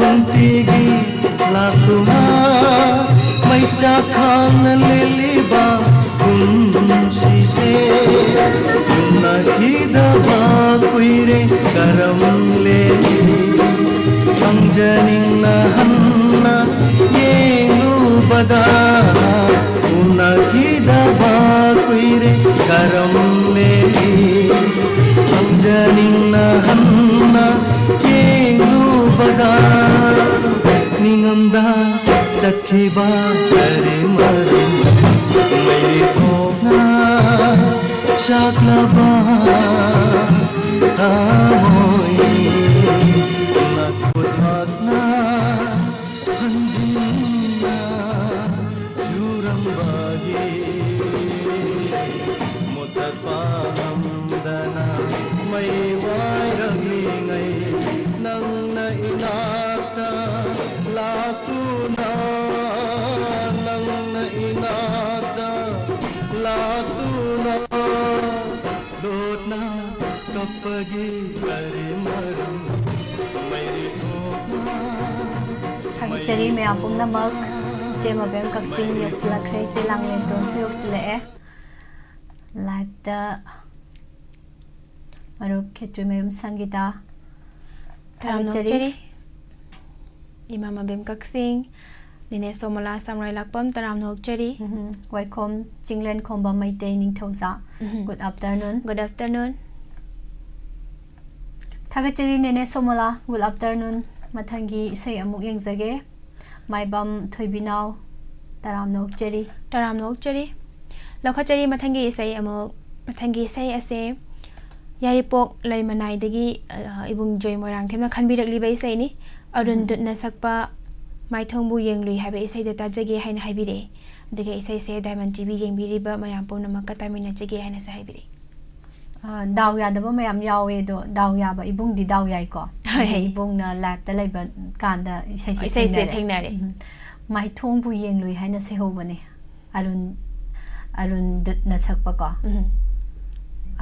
ꯅꯨꯡꯇꯤꯒꯤ ꯂꯥꯛꯇꯨꯅ ꯃꯩꯆꯥꯛ ꯈꯥꯡꯅ ꯂꯦꯜꯂꯤꯕ ꯄꯨꯟꯁꯤꯁꯦ꯫ ꯎꯅꯈꯤꯗꯕ ꯀꯨꯏꯔꯦ ꯀꯔꯝ ꯂꯦꯜꯂꯤ? ꯈꯪꯖꯅꯤꯡꯅ ꯍꯟꯅ ꯌꯦꯡꯂꯨꯕꯗ ꯎꯅꯈꯤꯗꯕ ꯀꯨꯏꯔꯦ ꯀꯔꯝ ꯂꯦꯜꯂꯤ? ꯈꯪꯖꯅꯤꯡꯅ ꯍꯟꯅ ꯌꯦꯡꯂꯨꯕꯗ ꯅꯤꯡꯉꯝꯗ ꯆꯠꯈꯤꯕ ꯀꯔꯤ ꯃꯔꯝ ꯃꯩ ꯊꯣꯛꯅ ꯆꯥꯛꯂꯕ ꯊꯃꯣꯏ ꯅꯈꯨꯠꯃꯛꯅ ꯍꯟꯖꯤꯟꯅ ꯆꯨꯔꯝꯕꯒꯤ ꯃꯨꯊꯠꯄ ꯉꯝꯗꯅ ꯃꯩ ꯋꯥꯏꯔꯛꯂꯤꯉꯩ ꯅꯪꯅ ꯏꯅꯥꯛꯇ ꯂꯥꯛꯇꯨꯅ ꯅꯪꯅ ꯏꯅꯥꯛꯇ ꯂꯥꯛꯇꯨꯅ ꯂꯣꯠꯅ ꯀꯞꯄꯒꯤ ꯀꯔꯤ ꯃꯔꯝ ꯃꯩꯔꯤ ꯊꯣꯛꯅ ꯊꯥꯒꯠꯆꯔꯤ ꯃꯌꯥꯝ ꯄꯨꯝꯅꯃꯛ꯫ ꯏꯆꯦ ꯃꯕꯦꯝ ꯀꯛꯆꯤꯡ ꯌꯧꯁꯤꯜꯂꯛꯈ꯭ꯔꯦ, ꯏꯆꯦ ꯂꯥꯡꯂꯦꯟꯇꯣꯟꯁꯨ ꯌꯧꯁꯤꯜꯂꯛꯑꯦ꯫ ꯂꯥꯏꯞꯇ ꯃꯔꯨꯞ ꯈꯦꯇ꯭ꯔꯤꯃꯌꯨꯝ ꯁꯪꯒꯤꯇꯥ꯫ ꯇꯔꯥꯝꯅ ꯊꯥꯒꯠꯆꯔꯤ꯫ ꯑꯣꯛꯆꯔꯤ꯫ ꯏꯃꯥ ꯃꯕꯦꯝ ꯀꯛꯆꯤꯡ, ꯅꯦꯅꯦ ꯁꯣꯃꯣꯂꯥ ꯁꯝꯔꯥꯏ ꯂꯥꯛꯄꯝ, ꯇꯔꯥꯝꯅ ꯑꯣꯛꯆꯔꯤ꯫ ꯎꯝ, ꯋꯥꯏꯈꯣꯝ ꯆꯤꯡꯂꯦꯟ ꯈꯣꯝꯕ ꯃꯩꯇꯩ ꯅꯤꯡꯊꯧꯖꯥ꯫ ꯎꯝ꯫ Good afternoon꯫ Good afternoon꯫ ꯊꯥꯒꯠꯆꯔꯤ ꯅꯦꯅꯦ ꯁꯣꯃꯣꯂꯥ, good afternoon꯫ ꯃꯊꯪꯒꯤ ꯏꯁꯩ ꯑꯃꯨꯛ ꯌꯦꯡꯖꯒꯦ꯫ ꯃꯥꯏꯕꯝ ꯊꯣꯏꯕꯤꯅꯥꯎ, ꯇꯔꯥꯝꯅ ꯑꯣꯛꯆꯔꯤ꯫ ꯇꯔꯥꯝꯅ ꯑꯣꯛꯆꯔꯤ꯫ ꯂꯧꯈꯠꯆꯔꯤ ꯃꯊꯪꯒꯤ ꯏꯁꯩ ꯑꯃꯨꯛ꯫ ꯃꯊꯪꯒꯤ ꯏꯁꯩ ꯑꯁꯦ ꯌꯥꯏꯔꯤꯄꯣꯛ ꯂꯩꯃꯅꯥꯏꯗꯒꯤ, ꯑ, ꯏꯕꯨꯡ ꯖꯣꯏ ꯃꯣꯏꯔꯥꯡꯊꯦꯝꯅ ꯈꯟꯕꯤꯔꯛꯂꯤꯕ ꯏꯁꯩꯅꯤ꯫ ꯑꯔꯨꯟ ꯎꯝ꯫ ꯗꯨꯠꯅ ꯁꯛꯄ ꯃꯥꯏꯊꯣꯡꯕꯨ ꯌꯦꯡꯂꯨꯏ ꯍꯥꯏꯕ ꯏꯁꯩꯗꯣ ꯇꯥꯖꯒꯦ ꯍꯥꯏꯅ ꯍꯥꯏꯕꯤꯔꯛꯑꯦ꯫ ꯑꯗꯨꯒ ꯏꯁꯩꯁꯦ Diamond TV ꯌꯦꯡꯕꯤꯔꯤꯕ ꯃꯌꯥꯝ ꯄꯨꯝꯅꯃꯛꯀ ꯇꯥꯃꯤꯟꯅꯖꯒꯦ ꯍꯥꯏꯅꯁꯨ ꯍꯥꯏꯕꯤꯔꯛꯑꯦ꯫ ꯑ, ꯗꯥꯎ ꯌꯥꯗꯕ ꯃꯌꯥꯝ ꯌꯥꯎꯋꯦ, ꯑꯗꯣ ꯗꯥꯎ ꯌꯥꯕ ꯏꯕꯨꯡꯗꯤ ꯗꯥꯎ ꯌꯥꯏꯀꯣ꯫ ꯍꯣꯏ꯫ ꯍꯥꯏꯗꯤ ꯏꯕꯨꯡꯅ ꯂꯥꯏꯞꯇ ꯂꯩꯕ ꯀꯥꯟꯗ ꯏꯁꯩꯁꯦ ꯏꯁꯩꯁꯦ ꯊꯦꯡꯅꯔꯦ꯫ ꯊꯦꯡꯅꯔꯦ꯫ ꯎꯝ꯫ ꯃꯥꯏꯊꯣꯡꯕꯨ ꯌꯦꯡꯂꯨꯏ ꯍꯥꯏꯅ ꯁꯩꯍꯧꯕꯅꯦ꯫ ꯑꯔꯨꯟ, ꯑꯔꯨꯟ ꯗꯠꯅ ꯁꯛꯄꯀꯣ꯫ ꯎꯝ꯫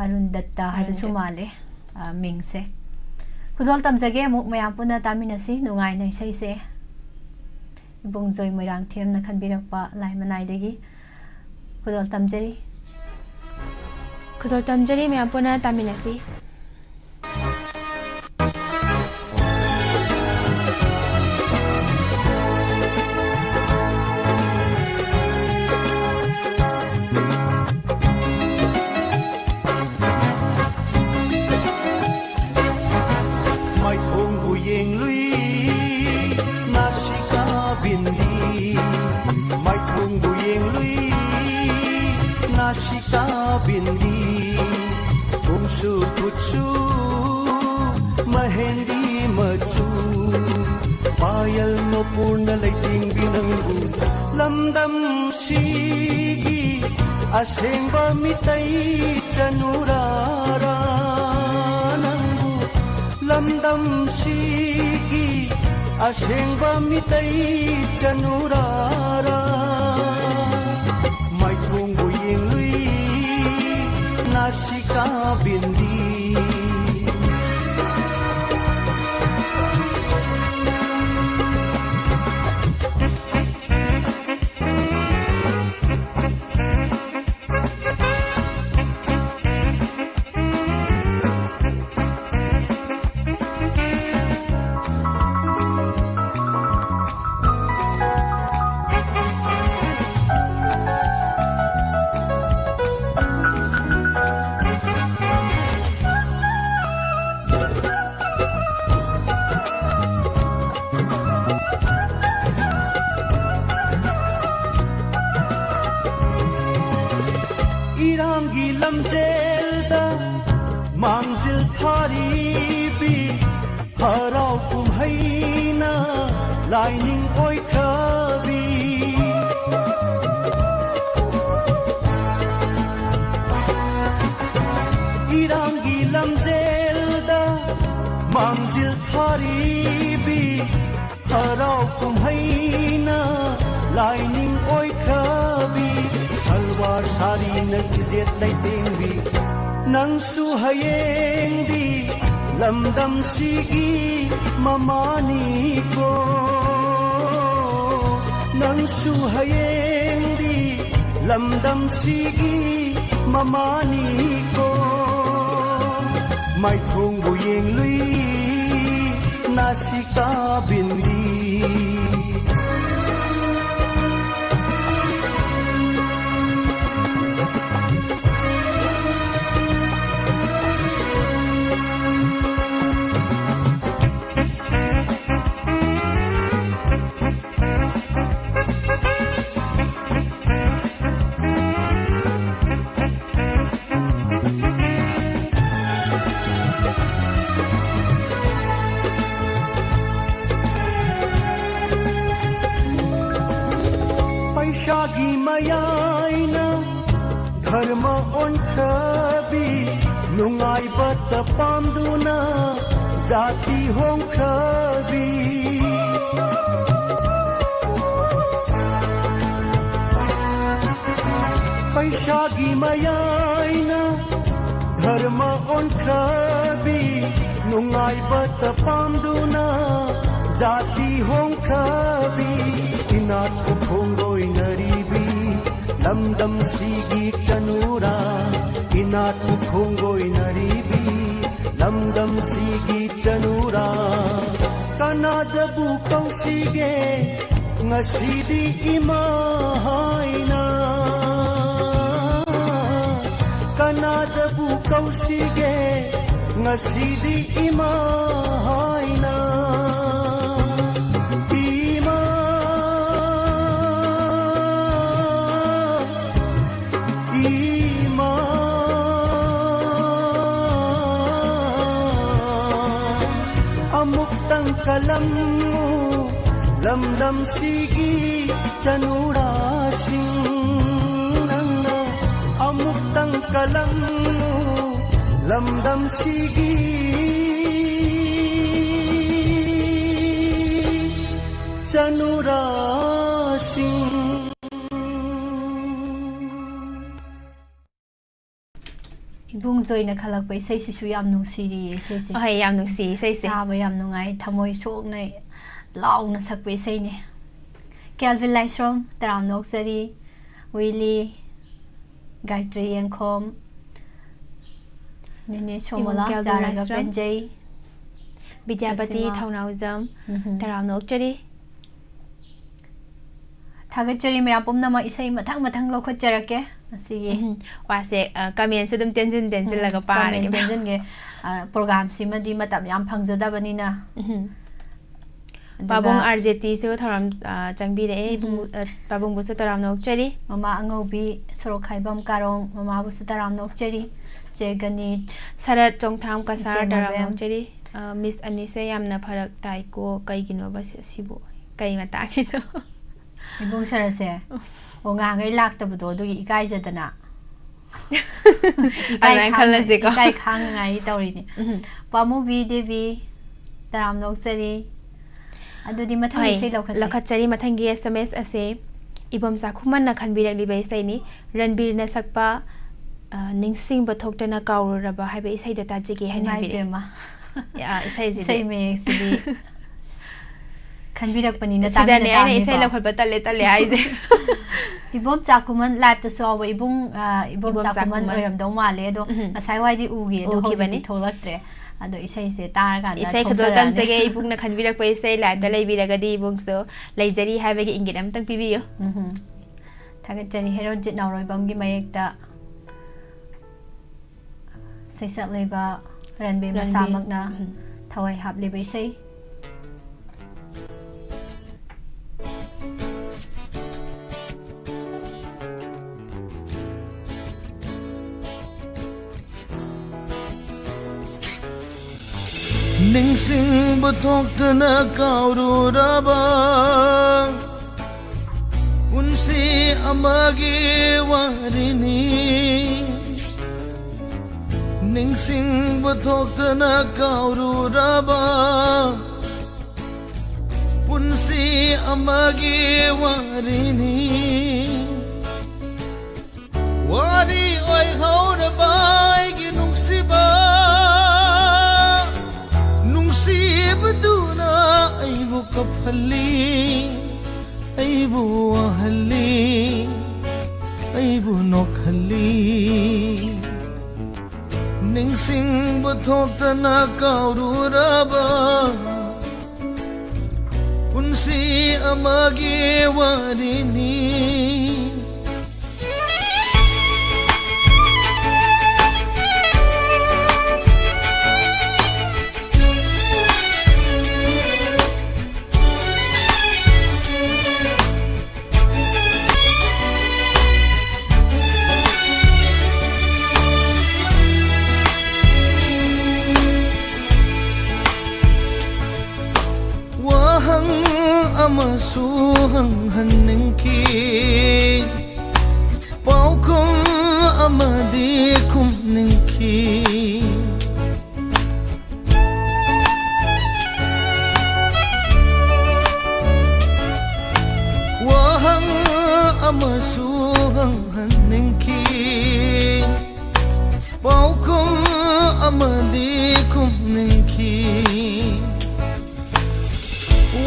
ꯑꯔꯨꯟ ꯗꯠꯇ ꯍꯥꯏꯕꯁꯨ ꯑꯔꯨꯟ ꯗꯠ꯫ ꯃꯥꯜꯂꯦ, ꯑ, ꯃꯤꯡꯁꯦ꯫ ꯈꯨꯗꯣꯜ ꯇꯝꯖꯒꯦ, ꯑꯃꯨꯛ ꯃꯌꯥꯝ ꯄꯨꯟꯅ ꯇꯥꯃꯤꯟꯅꯁꯤ ꯅꯨꯡꯉꯥꯏꯅ ꯏꯁꯩꯁꯦ꯫ ꯏꯕꯨꯡꯖꯣꯏ ꯃꯣꯏꯔꯥꯡꯊꯦꯝꯅ ꯈꯟꯕꯤꯔꯛꯄ ꯂꯥꯏꯃꯅꯥꯏꯗꯒꯤ ꯈꯨꯗꯣꯜ ꯇꯝꯖꯔꯤ꯫ ꯈꯨꯗꯣꯜ ꯇꯝꯖꯔꯤ, ꯃꯌꯥꯝ ꯄꯨꯟꯅ ꯇꯥꯃꯤꯟꯅꯁꯤ꯫ ꯃꯥꯏꯊꯣꯡꯕꯨ ꯌꯦꯡꯂꯨꯏ ꯅꯥꯁꯤꯀꯥ ꯕꯤꯟꯗꯤ, ꯃꯥꯏꯊꯣꯡꯕꯨ ꯌꯦꯡꯂꯨꯏ ꯅꯥꯁꯤꯀꯥ ꯕꯤꯟꯗꯤ, ꯈꯣꯡꯁꯨ ꯈꯨꯠꯁꯨ ꯃꯍꯦꯟꯗꯤ ꯃꯆꯨ, ꯄꯥꯌꯜ ꯅꯣꯄꯨꯔꯅ ꯂꯩꯇꯦꯡꯕꯤ ꯅꯪꯕꯨ, ꯂꯝꯗꯝꯁꯤꯒꯤ ꯑꯁꯦꯡꯕ ꯃꯤꯇꯩ ꯆꯅꯨꯔꯥꯔꯥ ꯅꯪꯕꯨ, ꯂꯝꯗꯝꯁꯤꯒꯤ ꯑꯁꯦꯡꯕ ꯃꯤꯇꯩ ꯆꯅꯨꯔꯥꯔꯥ, ꯃꯥꯏꯊꯣꯡꯕꯨ ꯌꯦꯡꯂꯨꯏ ꯅꯥꯁꯤꯀꯥ ꯕꯤꯟꯗꯤ꯫ ꯏꯔꯥꯡꯒꯤ ꯂꯝꯖꯦꯜꯗ ꯃꯥꯡꯖꯤꯜ ꯊꯥꯔꯤꯕꯤ, ꯍꯔꯥꯎ ꯀꯨꯝꯍꯩꯅ ꯂꯥꯏꯅꯤꯡ ꯑꯣꯏꯈ꯭ꯔꯕꯤ꯫ ꯏꯔꯥꯡꯒꯤ ꯂꯝꯖꯦꯜꯗ ꯃꯥꯡꯖꯤꯜ ꯊꯥꯔꯤꯕꯤ, ꯍꯔꯥꯎ ꯀꯨꯝꯍꯩꯅ ꯂꯩꯇꯦꯡꯕꯤ꯫ ꯅꯪꯁꯨ ꯍꯌꯦꯡꯗꯤ ꯂꯝꯗꯝꯁꯤꯒꯤ ꯃꯃꯥꯅꯤꯀꯣ꯫ ꯅꯪꯁꯨ ꯍꯌꯦꯡꯗꯤ ꯂꯝꯗꯝꯁꯤꯒꯤ ꯃꯃꯥꯅꯤꯀꯣ꯫ ꯃꯥꯏꯊꯣꯡꯕꯨ ꯌꯦꯡꯂꯨꯏ ꯅꯥꯁꯤꯀꯥ ꯕꯤꯟꯗꯤ꯫ ꯄꯩꯁꯥꯒꯤ ꯃꯌꯥꯏꯅ ꯙꯔꯃ ꯑꯣꯟꯈ꯭ꯔꯕꯤ, ꯅꯨꯡꯉꯥꯏꯕꯇ ꯄꯥꯝꯗꯨꯅ ꯖꯥꯇꯤ ꯍꯣꯡꯈ꯭ꯔꯕꯤ꯫ ꯄꯩꯁꯥꯒꯤ ꯃꯌꯥꯏꯅ ꯙꯔꯃ ꯑꯣꯟꯈ꯭ꯔꯕꯤ, ꯅꯨꯡꯉꯥꯏꯕꯇ ꯄꯥꯝꯗꯨꯅ ꯖꯥꯇꯤ ꯍꯣꯡꯈ꯭ꯔꯕꯤ, ꯏꯅꯥꯠ ꯈꯨꯈꯣꯡ ꯂꯣꯏꯅꯔꯤꯕꯤ, ꯂꯝꯗꯝꯁꯤꯒꯤ ꯆꯅꯨꯔꯥ, ꯏꯅꯥꯠ ꯈꯨꯈꯣꯡ ꯂꯣꯏꯅꯔꯤꯕꯤ, ꯂꯝꯗꯝꯁꯤꯒꯤ ꯆꯅꯨꯔꯥ꯫ ꯀꯅꯥꯗꯕꯨ ꯀꯧꯁꯤꯒꯦ ꯉꯁꯤꯗꯤ ꯏꯃꯥ ꯍꯥꯏꯅ? ꯀꯅꯥꯗꯕꯨ ꯀꯧꯁꯤꯒꯦ ꯉꯁꯤꯗꯤ ꯏꯃꯥ ꯍꯥꯏꯅ? ꯏꯃꯥ, ꯏꯃꯥ, ꯑꯃꯨꯛꯇꯪ ꯀꯜꯂꯝꯃꯨ ꯂꯝꯗꯝꯁꯤꯒꯤ ꯆꯅꯨꯔꯥꯁꯤꯡ꯫ ꯅꯪꯅ ꯑꯃꯨꯛꯇꯪ ꯀꯜꯂꯝꯃꯨ ꯂꯝꯗꯝꯁꯤꯒꯤ ꯆꯅꯨꯔꯥꯁꯤꯡ꯫ ꯏꯕꯨꯡ ꯖꯣꯏꯅ ꯈꯜꯂꯛꯄ ꯏꯁꯩꯁꯤꯁꯨ ꯌꯥꯝ ꯅꯨꯡꯁꯤꯔꯤꯌꯦ, ꯏꯁꯩꯁꯦ꯫ ꯑꯍꯣꯏ, ꯌꯥꯝ ꯅꯨꯡꯁꯤ ꯏꯁꯩꯁꯦ꯫ ꯇꯥꯕ ꯌꯥꯝ ꯅꯨꯡꯉꯥꯏ, ꯊꯃꯣꯏ ꯁꯣꯛꯅ ꯂꯥꯎꯅ ꯁꯛꯄ ꯏꯁꯩꯅꯦ꯫ ꯀꯦꯜꯚꯤꯟ ꯂꯥꯏꯁ꯭ꯔꯝ, ꯇꯔꯥꯝꯅ ꯑꯣꯛꯆꯔꯤ꯫ ꯋꯤꯂꯤ, ꯒꯥꯌꯇ꯭ꯔꯤ ꯌꯦꯡꯈꯣꯝ, ꯅꯦꯅꯦ ꯁꯣꯃꯣꯂꯥ, ꯀꯦꯜꯚꯤꯟ ꯆꯥꯔꯒ ꯂꯥꯏꯁ꯭ꯔꯝ꯫ ꯄꯦꯟꯖꯩ꯫ ꯕꯤꯗ꯭ꯌꯥꯄꯇꯤ ꯁꯨꯁꯤꯃꯥ꯫ ꯊꯧꯅꯥꯎꯖꯝ, ꯎꯝꯍꯨꯝ꯫ ꯇꯔꯥꯝꯅ ꯑꯣꯛꯆꯔꯤ꯫ ꯊꯥꯒꯠꯆꯔꯤ ꯃꯌꯥꯝ ꯄꯨꯝꯅꯃꯛ꯫ ꯏꯁꯩ ꯃꯊꯪ ꯃꯊꯪ ꯂꯧꯈꯠꯆꯔꯛꯀꯦ ꯉꯁꯤꯒꯤ꯫ ꯎꯝ, ꯋꯥꯁꯦ, ꯑ, comment ꯁꯨ ꯑꯗꯨꯝ ꯇꯦꯟꯁꯤꯟ ꯇꯦꯟꯁꯤꯜꯂꯒ ꯎꯝ, ꯄꯥꯔꯒꯦ꯫ comment ꯇꯦꯟꯁꯤꯟꯒꯦ꯫ ꯑ, program ꯁꯤꯃꯗꯤ ꯃꯇꯝ ꯌꯥꯝ ꯐꯪꯖꯗꯕꯅꯤꯅ꯫ ꯎꯝ꯫ ꯑꯗꯨꯒ ꯄꯥꯕꯨꯡ R J T ꯁꯨ ꯊꯧꯔꯝ, ꯑ, ꯆꯪꯕꯤꯔꯛꯑꯦ꯫ ꯎꯝ꯫ ꯏꯕꯨꯡ, ꯑ, ꯄꯥꯕꯨꯡꯕꯨꯁꯨ ꯇꯔꯥꯝꯅ ꯑꯣꯛꯆꯔꯤ꯫ ꯃꯃꯥ ꯑꯉꯧꯕꯤ ꯁꯣꯔꯣꯛꯈꯥꯏꯕꯝ ꯀꯥꯔꯣꯡ, ꯃꯃꯥꯕꯨꯁꯨ ꯇꯔꯥꯝꯅ ꯑꯣꯛꯆꯔꯤ꯫ ꯆꯦ ꯒꯅꯤꯠ, ꯁꯔꯠ ꯆꯣꯡꯊꯥꯝ ꯀꯁꯥꯔ, ꯏꯆꯦ ꯇꯔꯥꯝꯅ ꯃꯕꯦꯝ꯫ ꯑꯣꯛꯆꯔꯤ꯫ ꯑ, Miss ꯑꯅꯤꯁꯦ ꯌꯥꯝꯅ ꯐꯔꯛ ꯇꯥꯏꯀꯣ, ꯀꯩꯒꯤꯅꯣꯕ ꯁꯤ-, ꯁꯤꯕꯨ? ꯀꯩ ꯃꯇꯥꯡꯒꯤꯅꯣ? ꯏꯕꯨꯡ ꯁꯔꯠꯁꯦ꯫ ꯑꯣ, ꯉꯍꯥꯟꯈꯩ ꯂꯥꯛꯇꯕꯗꯣ ꯑꯗꯨꯒꯤ ꯏꯀꯥꯏꯖꯗꯅ꯫ ꯑꯗꯨꯃꯥꯏꯅ ꯈꯥꯡ-, ꯈꯜꯂꯁꯤꯀꯣ꯫ ꯏꯀꯥꯏ ꯈꯥꯡꯅꯉꯥꯏ ꯇꯧꯔꯤꯅꯦ꯫ ꯎꯝ꯫ ꯄꯥꯃꯨꯕꯤ ꯗꯦꯕꯤ, ꯇꯔꯥꯝꯅ ꯑꯣꯛꯆꯔꯤ꯫ ꯑꯗꯨꯗꯤ ꯃꯊꯪꯒꯤ ꯍꯣꯏ, ꯏꯁꯩ ꯂꯧꯈꯠꯁꯦ꯫ ꯂꯧꯈꯠꯆꯔꯤ꯫ ꯃꯊꯪꯒꯤ S M S ꯑꯁꯦ ꯏꯕꯣꯝ ꯆꯥꯈꯨꯃꯟꯅ ꯈꯟꯕꯤꯔꯛꯂꯤꯕ ꯏꯁꯩꯅꯤ꯫ ꯔꯟꯕꯤꯔꯅ ꯁꯛꯄ, ꯑ, ꯅꯤꯡꯁꯤꯡꯕ ꯊꯣꯛꯇꯅ ꯀꯥꯎꯔꯨꯔꯕ ꯍꯥꯏꯕ ꯏꯁꯩꯗꯣ ꯇꯥꯖꯒꯦ ꯍꯥꯏꯅ ꯏꯃꯥ ꯍꯥꯏꯕꯤꯔꯛꯑꯦ꯫ ꯏꯕꯦꯝꯃ꯫ ꯌꯥ, ꯏꯁꯩꯁꯤꯗꯤ꯫ ꯏꯁꯩ ꯃꯌꯦꯛꯁꯤꯗꯤ ꯈꯟꯕꯤꯔꯛꯄꯅꯤꯅ ꯁꯤꯗꯅꯦ ꯇꯥꯃꯤꯟꯅ ꯑꯩꯅ ꯏꯁꯩ ꯇꯥꯕꯅꯤꯀꯣ꯫ ꯂꯧꯈꯠꯄ ꯇꯜꯂꯦ, ꯇꯜꯂꯦ ꯍꯥꯏꯁꯦ꯫ ꯏꯕꯣꯝ ꯆꯥꯈꯨꯃꯟ live ꯇꯁꯨ ꯌꯥꯎꯕ ꯏꯕꯨꯡ, ꯑ, ꯏꯕꯣꯝ ꯏꯕꯣꯝ ꯆꯥꯈꯨꯃꯟ ꯆꯥꯈꯨꯃꯟ꯫ ꯑꯣꯏꯔꯝꯗꯧ ꯃꯥꯜꯂꯦ꯫ ꯑꯗꯣ ꯎꯝ꯫ ꯉꯁꯥꯏ ꯋꯥꯏꯗꯤ ꯎꯈꯤ, ꯑꯗꯣ ꯎꯈꯤꯕꯅꯤ꯫ ꯍꯧꯖꯤꯛꯇꯤ ꯊꯣꯛꯂꯛꯇ꯭ꯔꯦ꯫ ꯑꯗꯣ ꯏꯁꯩꯁꯦ ꯇꯥꯔꯀꯥꯟꯗ ꯏꯁꯩ ꯈꯖꯤꯛ ꯊꯣꯛꯆꯔꯛꯑꯅꯤ꯫ ꯇꯝꯖꯒꯦ, ꯏꯕꯨꯡꯅ ꯈꯟꯕꯤꯔꯛꯄ ꯏꯁꯩ live ꯇ ꯂꯩꯕꯤꯔꯒꯗꯤ ꯏꯕꯨꯡꯁꯨ ꯂꯩꯖꯔꯤ ꯍꯥꯏꯕꯒꯤ ꯏꯪꯒꯤꯠ ꯑꯃꯇꯪ ꯄꯤꯕꯤꯌꯨ꯫ ꯎꯝꯍꯨꯝ꯫ ꯊꯥꯒꯠꯆꯔꯤ꯫ ꯍꯦꯔꯣꯖꯤꯠ ꯅꯥꯎꯔꯣꯏꯕꯝꯒꯤ ꯃꯌꯦꯛꯇ ꯁꯩꯁꯛꯂꯤꯕ ꯔꯟꯕꯤꯔ ꯔꯟꯕꯤꯔ꯫ ꯃꯁꯥꯃꯛꯅ ꯎꯝ꯫ ꯊꯋꯥꯏ ꯍꯥꯞꯂꯤꯕ ꯏꯁꯩ꯫ ꯅꯤꯡꯁꯤꯡꯕ ꯊꯣꯛꯇꯅ ꯀꯥꯎꯔꯨꯔꯕ ꯄꯨꯟꯁꯤ ꯑꯃꯒꯤ ꯋꯥꯔꯤꯅꯤ꯫ ꯅꯤꯡꯁꯤꯡꯕ ꯊꯣꯛꯇꯅ ꯀꯥꯎꯔꯨꯔꯕ ꯄꯨꯟꯁꯤ ꯑꯃꯒꯤ ꯋꯥꯔꯤꯅꯤ꯫ ꯋꯥꯔꯤ ꯑꯣꯏꯍꯧꯔꯕ ꯅꯨꯡꯁꯤꯕ, ꯅꯨꯡꯁꯤꯕꯗꯨꯅ ꯑꯩꯕꯨ ꯀꯞꯍꯜꯂꯤ, ꯑꯩꯕꯨ ꯋꯥꯍꯜꯂꯤ, ꯑꯩꯕꯨ ꯅꯣꯛꯍꯜꯂꯤ꯫ ꯅꯤꯡꯁꯤꯡꯕ ꯊꯣꯛꯇꯅ ꯀꯥꯎꯔꯨꯔꯕ ꯄꯨꯟꯁꯤ ꯑꯃꯒꯤ ꯋꯥꯔꯤꯅꯤ꯫ ꯋꯥꯍꯪ ꯑꯃꯁꯨ ꯍꯪꯍꯟꯅꯤꯡꯈꯤ, ꯄꯥꯎꯈꯨꯝ ꯑꯃꯗꯤ ꯈꯨꯝꯅꯤꯡꯈꯤ꯫ ꯋꯥꯍꯪ ꯑꯃꯁꯨ ꯍꯪꯍꯟꯅꯤꯡꯈꯤ, ꯄꯥꯎꯈꯨꯝ ꯑꯃꯗꯤ ꯈꯨꯝꯅꯤꯡꯈꯤ꯫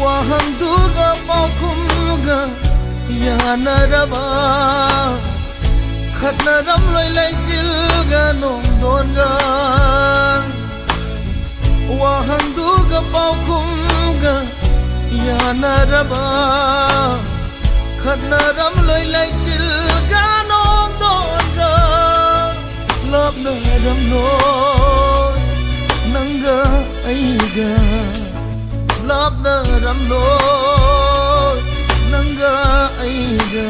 ꯋꯥꯍꯪꯗꯨꯒ ꯄꯥꯎꯈꯨꯝꯒ ꯌꯥꯅꯔꯕ, ꯈꯠꯅꯔꯝꯂꯣꯏ ꯂꯩꯆꯤꯜꯒ ꯅꯣꯡꯗꯣꯟꯒ꯫ ꯋꯥꯍꯪꯗꯨꯒ ꯄꯥꯎꯈꯨꯝꯒ ꯌꯥꯅꯔꯕ, ꯈꯠꯅꯔꯝꯂꯣꯏ ꯂꯩꯆꯤꯜꯒ ꯅꯣꯡꯗꯣꯟꯒ꯫ ꯂꯥꯞꯅꯔꯝꯂꯣꯏ ꯅꯪꯒ ꯑꯩꯒ, ꯂꯥꯞꯅꯔꯝꯂꯣꯏ ꯅꯪꯒ ꯑꯩꯒ꯫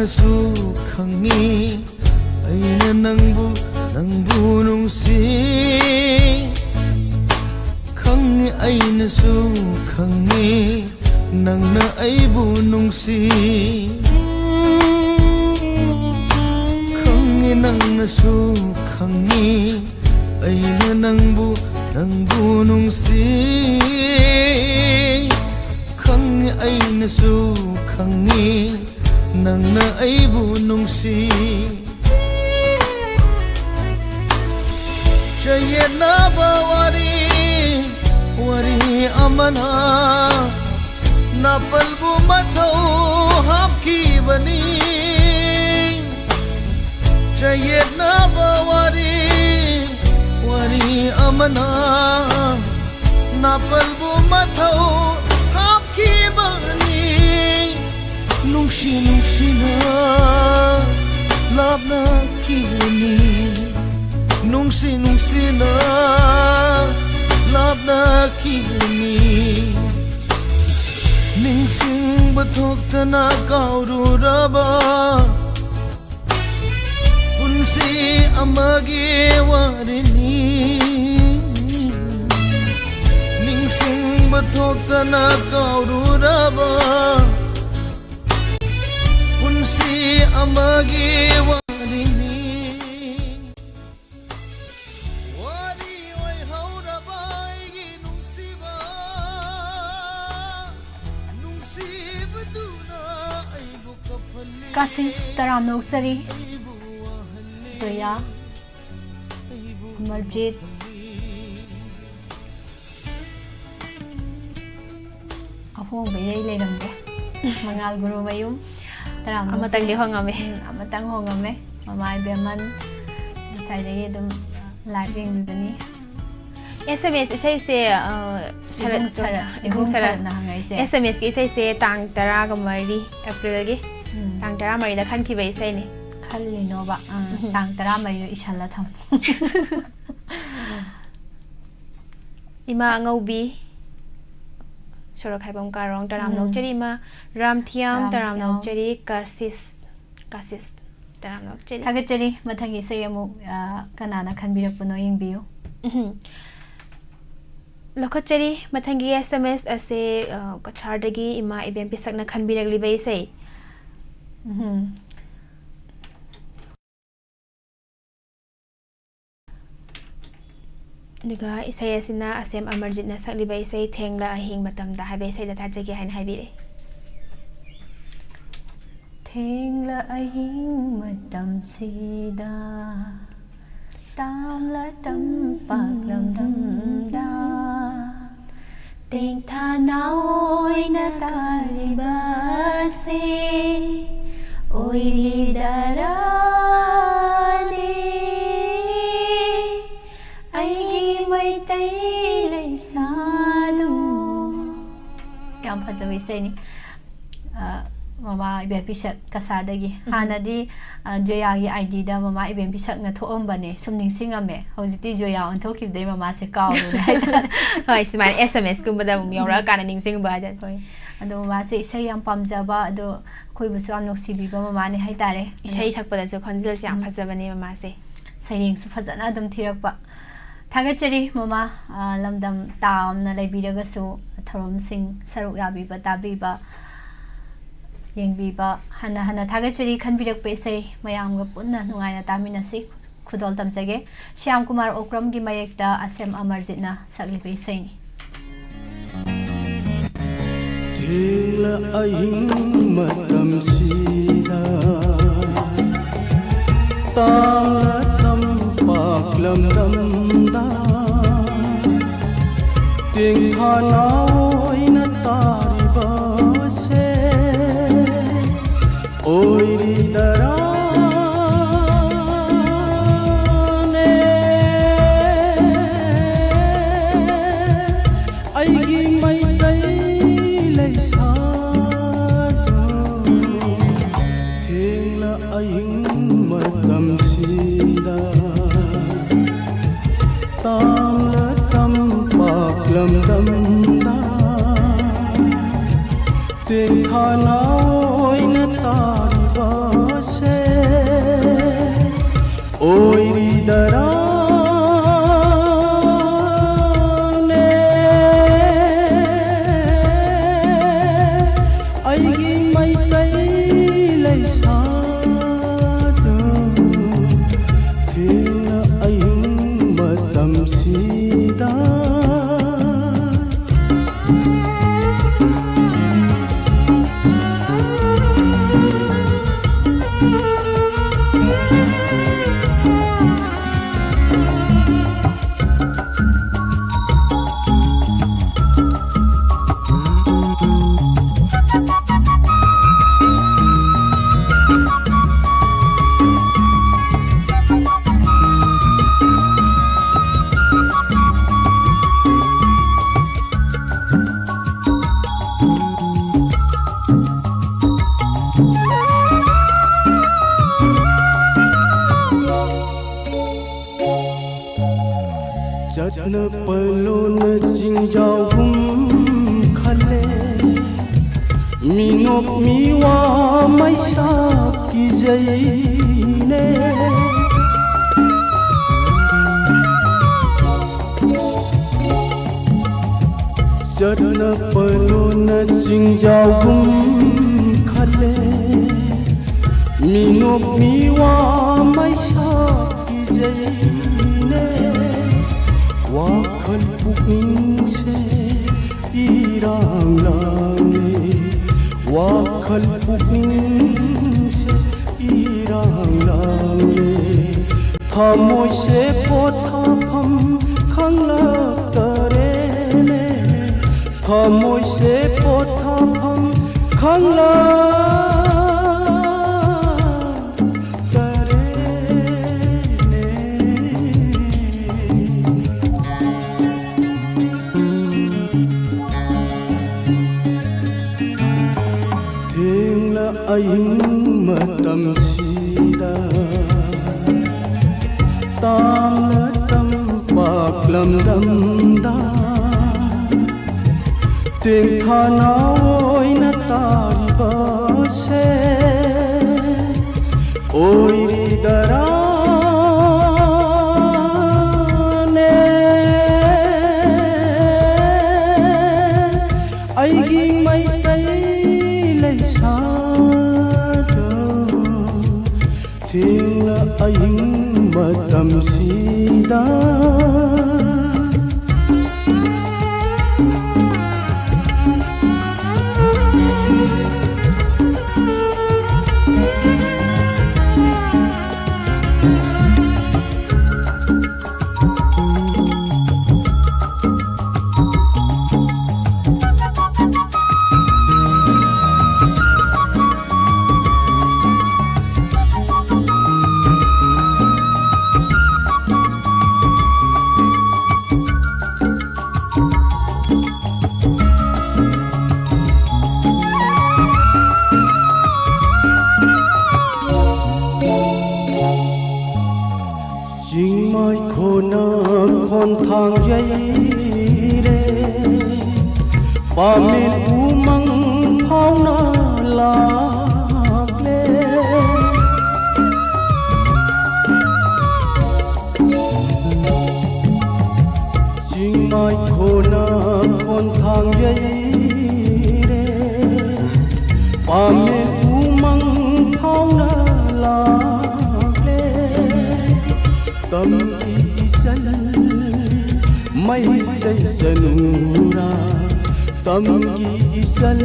ꯁꯨ ꯈꯪꯉꯤ ꯑꯩꯅ ꯅꯪꯕꯨ, ꯅꯪꯕꯨ ꯅꯨꯡꯁꯤ꯫ ꯈꯪꯉꯤ ꯑꯩꯅꯁꯨ ꯈꯪꯉꯤ ꯅꯪꯅ ꯑꯩꯕꯨ ꯅꯨꯡꯁꯤ꯫ ꯈꯪꯉꯤ ꯅꯪꯅꯁꯨ ꯈꯪꯉꯤ ꯑꯩꯅ ꯅꯪꯕꯨ, ꯅꯪꯕꯨ ꯅꯨꯡꯁꯤ꯫ ꯈꯪꯉꯤ ꯑꯩꯅꯁꯨ ꯈꯪꯉꯤ ꯅꯪꯅ ꯑꯩꯕꯨ ꯅꯨꯡꯁꯤ꯫ ꯆꯌꯦꯠꯅꯕ ꯋꯥꯔꯤ, ꯋꯥꯔꯤ ꯑꯃꯅ ꯅꯥꯄꯜꯕꯨ ꯃꯊꯧ ꯍꯥꯞꯈꯤꯕꯅꯤ꯫ ꯆꯌꯦꯠꯅꯕ ꯋꯥꯔꯤ, ꯋꯥꯔꯤ ꯑꯃꯅ ꯅꯥꯄꯜꯕꯨ ꯃꯊꯧ ꯍꯥꯞꯈꯤꯕꯅꯤ꯫ ꯅꯨꯡꯁꯤ ꯅꯨꯡꯁꯤꯅ ꯂꯥꯞꯅꯈꯤꯕꯅꯤ꯫ ꯅꯨꯡꯁꯤ ꯅꯨꯡꯁꯤꯅ ꯂꯥꯞꯅꯈꯤꯕꯅꯤ꯫ ꯅꯤꯡꯁꯤꯡꯕ ꯊꯣꯛꯇꯅ ꯀꯥꯎꯔꯨꯔꯕ ꯄꯨꯟꯁꯤ ꯑꯃꯒꯤ ꯋꯥꯔꯤꯅꯤ꯫ ꯅꯤꯡꯁꯤꯡꯕ ꯊꯣꯛꯇꯅ ꯀꯥꯎꯔꯨꯔꯕ ꯄꯨꯟꯁꯤ ꯑꯃꯒꯤ ꯋꯥꯔꯤꯅꯤ꯫ ꯋꯥꯔꯤ ꯑꯣꯏꯍꯧꯔꯕ ꯑꯩꯒꯤ ꯅꯨꯡꯁꯤꯕ, ꯅꯨꯡꯁꯤꯕꯗꯨꯅ ꯑꯩꯕꯨ ꯀꯞꯍꯜꯂꯤ꯫ ꯀꯥꯁꯤꯁ ꯇꯔꯥꯝꯅ ꯑꯣꯛꯆꯔꯤ꯫ ꯑꯩꯕꯨ ꯋꯥꯍꯜꯂꯤ꯫ ꯖꯣꯌꯥ, ꯑꯩꯕꯨ ꯑꯃꯔꯖꯤꯠ, ꯑꯍꯣꯡꯕ ꯏꯔꯩ ꯂꯩꯔꯝꯗꯦ꯫ ꯃꯉꯥꯜ ꯒꯨꯔꯨꯃꯌꯨꯝ, ꯇꯔꯥꯝꯅ ꯑꯃꯇꯪꯗꯤ ꯑꯣꯛꯆꯔꯤ꯫ ꯍꯣꯡꯉꯝꯃꯦ꯫ ꯎꯝ, ꯑꯃꯇꯪ ꯍꯣꯡꯉꯝꯃꯦ꯫ ꯃꯃꯥ ꯏꯕꯦꯝꯃꯟ ꯉꯁꯥꯏꯗꯒꯤ ꯑꯗꯨꯝ ꯂꯥꯏꯚ ꯌꯦꯡꯕꯤꯕꯅꯤ꯫ ꯑꯦꯁ ꯑꯦꯝ ꯑꯦꯁ ꯏꯁꯩꯁꯦ, ꯑ, ꯏꯕꯨꯡ ꯁꯔꯠ-, ꯁꯔꯠ-, ꯏꯕꯨꯡ ꯏꯕꯨꯡ ꯁꯔꯠ-, ꯁꯔꯠꯅ ꯍꯪꯉꯛꯏꯁꯦ꯫ ꯑꯦꯁ ꯑꯦꯝ ꯑꯦꯁꯀꯤ ꯏꯁꯩꯁꯦ ꯇꯥꯡ ꯇꯔꯥꯒ ꯃꯔꯤ ꯑꯦꯄ꯭ꯔꯤꯜꯒꯤ, ꯎꯝ꯫ ꯇꯥꯡ ꯇꯔꯥꯃꯔꯤꯗ ꯈꯟꯈꯤꯕ ꯏꯁꯩꯅꯤ꯫ ꯈꯜꯂꯤꯅꯣꯕ? ꯑꯥ, ꯎꯝ꯫ ꯇꯥꯡ ꯇꯔꯥꯃꯔꯤꯗꯣ ꯏꯁꯜꯂ ꯊꯝꯃꯨ꯫ ꯏꯃꯥ ꯑꯉꯧꯕꯤ, ꯁꯣꯔꯣꯛ ꯈꯥꯏꯕꯝ ꯀꯥꯔꯣꯡ, ꯇꯔꯥꯝꯅ ꯎꯝ꯫ ꯑꯣꯛꯆꯔꯤ ꯏꯃꯥ ꯔꯥꯝꯊꯤꯌꯥꯝ, ꯇꯔꯥꯝꯅ ꯔꯥꯝꯊꯤꯌꯥꯝ꯫ ꯑꯣꯛꯆꯔꯤ ꯀꯥꯁꯤꯁ꯫ ꯀꯥꯁꯤꯁ꯫ ꯇꯔꯥꯝꯅ ꯑꯣꯛꯆꯔꯤ꯫ ꯊꯥꯒꯠꯆꯔꯤ꯫ ꯃꯊꯪꯒꯤ ꯏꯁꯩ ꯑꯃꯨꯛ ꯑ, ꯀꯅꯥꯅ ꯈꯟꯕꯤꯔꯛꯄꯅꯣ ꯌꯦꯡꯕꯤꯌꯨ꯫ ꯎꯝꯍꯨꯝ꯫ ꯂꯧꯈꯠꯆꯔꯤ꯫ ꯃꯊꯪꯒꯤ ꯑꯦꯁ ꯑꯦꯝ ꯑꯦꯁ ꯑꯁꯦ ꯑ, ꯀꯁꯥꯔꯗꯒꯤ ꯏꯃꯥ ꯏꯕꯦꯝ ꯄꯤꯁꯛꯅ ꯈꯟꯕꯤꯔꯛꯂꯤꯕ ꯏꯁꯩ꯫ ꯎꯝꯍꯨꯝ꯫ ꯑꯗꯨꯒ ꯏꯁꯩ ꯑꯁꯤꯅ ꯑꯁꯦꯝ ꯑꯃꯔꯖꯤꯠꯅ ꯁꯛꯂꯤꯕ ꯏꯁꯩ ꯊꯦꯡꯂ ꯑꯍꯤꯡ ꯃꯇꯝꯗ ꯍꯥꯏꯕ ꯏꯁꯩꯗ ꯊꯥꯖꯒꯦ ꯍꯥꯏꯅ ꯍꯥꯏꯕꯤꯔꯛꯏ꯫ ꯊꯦꯡꯂ ꯑꯍꯤꯡ ꯃꯇꯝꯁꯤꯗ ꯇꯥꯝꯂ ꯇꯝꯄꯥꯛ ꯂꯝꯗꯝꯗ ꯇꯦꯡꯊꯥꯅ ꯑꯣꯏꯅ ꯇꯥꯔꯤꯕꯁꯦ ꯑꯣꯏꯔꯤꯗꯔꯥꯅꯦ ꯑꯩꯒꯤ ꯃꯩꯇꯩ ꯂꯩꯁꯥꯗꯣ꯫ ꯌꯥꯝ ꯐꯖꯕ ꯏꯁꯩꯅꯤ꯫ ꯑ, ꯃꯃꯥ ꯏꯕꯦꯝ ꯄꯤꯁꯛ ꯀꯁꯥꯔꯗꯒꯤ꯫ ꯍꯥꯟꯅꯗꯤ, ꯑ, ꯖꯣꯌꯥꯒꯤ ꯑꯥꯏ ꯗꯤꯗ ꯃꯃꯥ ꯏꯕꯦꯝ ꯄꯤꯁꯛꯅ ꯊꯣꯛꯑꯝꯕꯅꯦ꯫ ꯁꯨꯝ ꯅꯤꯡꯁꯤꯡꯉꯝꯃꯦ꯫ ꯍꯧꯖꯤꯛꯇꯤ ꯖꯣꯌꯥ ꯑꯣꯟꯊꯣꯛꯈꯤꯕꯗꯩ ꯃꯃꯥꯁꯦ ꯀꯥꯎꯔꯨꯔꯦ ꯍꯥꯏꯇꯥꯔꯦ꯫ ꯍꯣꯏ, ꯁꯨꯃꯥꯏꯅ ꯑꯦꯁ ꯑꯦꯝ ꯑꯦꯁ ꯀꯨꯝꯕꯗ ꯑꯃꯨꯛ ꯌꯧꯔꯛꯑꯀꯥꯟꯗ ꯅꯤꯡꯁꯤꯡꯕ ꯍꯥꯏꯗꯅ꯫ ꯍꯣꯏ꯫ ꯑꯗꯣ ꯃꯃꯥꯁꯦ ꯏꯁꯩ ꯌꯥꯝ ꯄꯥꯝꯖꯕ, ꯑꯗꯣ ꯑꯩꯈꯣꯏꯕꯨꯁꯨ ꯌꯥꯝ ꯅꯨꯡꯁꯤꯕꯤꯕ ꯃꯃꯥꯅꯦ ꯍꯥꯏꯇꯥꯔꯦ꯫ ꯏꯁꯩ ꯁꯛꯄꯗꯁꯨ ꯈꯣꯟꯖꯦꯜꯁꯦ ꯌꯥꯝ ꯐꯖꯕꯅꯦ ꯃꯃꯥꯁꯦ꯫ ꯁꯩꯔꯦꯡꯁꯨ ꯐꯖꯅ ꯑꯗꯨꯝ ꯊꯤꯔꯛꯄ꯫ ꯊꯥꯒꯠꯆꯔꯤ ꯃꯃꯥ, ꯑ, ꯂꯝꯗꯝ ꯇꯥꯝꯅ ꯂꯩꯕꯤꯔꯒꯁꯨ ꯊꯧꯔꯝꯁꯤꯡ ꯁꯔꯨꯛ ꯌꯥꯕꯤꯕ, ꯇꯥꯕꯤꯕ, ꯌꯦꯡꯕꯤꯕ ꯍꯟꯅ ꯍꯟꯅ ꯊꯥꯒꯠꯆꯔꯤ꯫ ꯈꯟꯕꯤꯔꯛꯄ ꯏꯁꯩ ꯃꯌꯥꯝꯒ ꯄꯨꯟꯅ ꯅꯨꯡꯉꯥꯏꯅ ꯇꯥꯃꯤꯟꯅꯁꯤ꯫ ꯈꯨꯗꯣꯜ ꯇꯝꯖꯒꯦ꯫ ꯁ꯭ꯌꯥꯝ ꯀꯨꯃꯥꯔ ꯑꯣꯀ꯭ꯔꯝꯒꯤ ꯃꯌꯦꯛꯇ ꯑꯁꯦꯝ ꯑꯃꯔꯖꯤꯠꯅ ꯁꯛꯂꯤꯕ ꯏꯁꯩꯅꯤ꯫ ꯊꯦꯡꯂ ꯑꯍꯤꯡ ꯃꯇꯝꯁꯤꯗ ꯇꯥꯝꯂ ꯇꯝꯄꯥꯛ ꯂꯝꯗꯝꯗ ꯇꯦꯡꯊꯥꯅ ꯑꯣꯏꯅ ꯇꯥꯔꯤꯕꯁꯦ ꯑꯣꯏꯔꯤꯗꯔꯥꯅꯦ ꯑꯩꯒꯤ ꯃꯩꯇꯩ ꯂꯩꯁꯥꯗꯣ ꯊꯦꯡꯂ ꯑꯍꯤꯡ ꯃꯇꯝꯁꯤꯗ ꯇꯥꯝꯂ ꯇꯝꯄꯥꯛ ꯂꯝꯗꯝꯗ ꯇꯦꯡꯊꯥꯅ ꯑꯣꯏꯅ ꯇꯥꯔꯤꯕ ꯁꯤꯗ꯫ ꯆꯠꯅ ꯄꯂꯣꯅ ꯆꯤꯡꯖꯥꯎꯒꯨꯝ ꯈꯜꯂꯦ, ꯃꯤꯅꯣꯛ ꯃꯤꯋꯥ ꯃꯩꯁꯥ ꯀꯤꯖꯩꯅꯦ꯫ ꯆꯠꯅ ꯄꯂꯣꯅ ꯆꯤꯡꯖꯥꯎꯒꯨꯝ ꯈꯜꯂꯦ, ꯃꯤꯅꯣꯛ ꯃꯤꯋꯥ ꯃꯩꯁꯥ ꯀꯤꯖꯩꯅꯦ꯫ ꯋꯥꯈꯜ ꯄꯨꯛꯅꯤꯡꯁꯦ ꯏꯔꯥꯡ ꯂꯥꯡꯂꯦ, ꯋꯥꯈꯜ ꯄꯨꯛꯅꯤꯡꯁꯦ ꯏꯔꯥꯡ ꯂꯥꯡꯂꯦ꯫ ꯊꯃꯣꯏꯁꯦ ꯄꯣꯊꯥꯐꯝ ꯈꯪꯂꯛꯇꯔꯦꯅꯦ, ꯊꯃꯣꯏꯁꯦ ꯄꯣꯊꯥꯐꯝ ꯈꯪꯂꯛꯇꯔꯦꯅꯦ꯫ ꯊꯦꯡꯂ ꯑꯍꯤꯡ ꯃꯇꯝꯁꯤꯗ, ꯇꯥꯝꯂ ꯇꯝꯄꯥꯛ ꯂꯝꯗꯝꯗ, ꯇꯦꯡꯊꯥꯅ ꯑꯣꯏꯅ ꯇꯥꯔꯤꯕꯁꯦ ꯑꯣꯏꯔꯤꯗꯔꯥꯅꯦ? ꯑꯩꯒꯤ ꯃꯩꯇꯩ ꯂꯩꯁꯥꯗꯣ, ꯊꯦꯡꯂ ꯑꯍꯤꯡ ꯃꯇꯝꯁꯤꯗ ꯈꯣꯡꯊꯥꯡ ꯌꯩꯔꯦ, ꯄꯥꯃꯦꯟ ꯎꯃꯪ ꯐꯥꯎꯅ ꯂꯥꯛꯂꯦ꯫ ꯆꯤꯡꯃꯥꯏ ꯈꯣꯟꯅ ꯈꯣꯟꯊꯥꯡ ꯌꯩꯔꯦ, ꯄꯥꯃꯦꯟ ꯎꯃꯪ ꯐꯥꯎꯅ ꯂꯥꯛꯂꯦ꯫ ꯇꯝꯒꯤ ꯏꯆꯜ ꯃꯩꯇꯩ ꯆꯅꯨꯔꯥ, ꯇꯝꯒꯤ ꯏꯆꯜ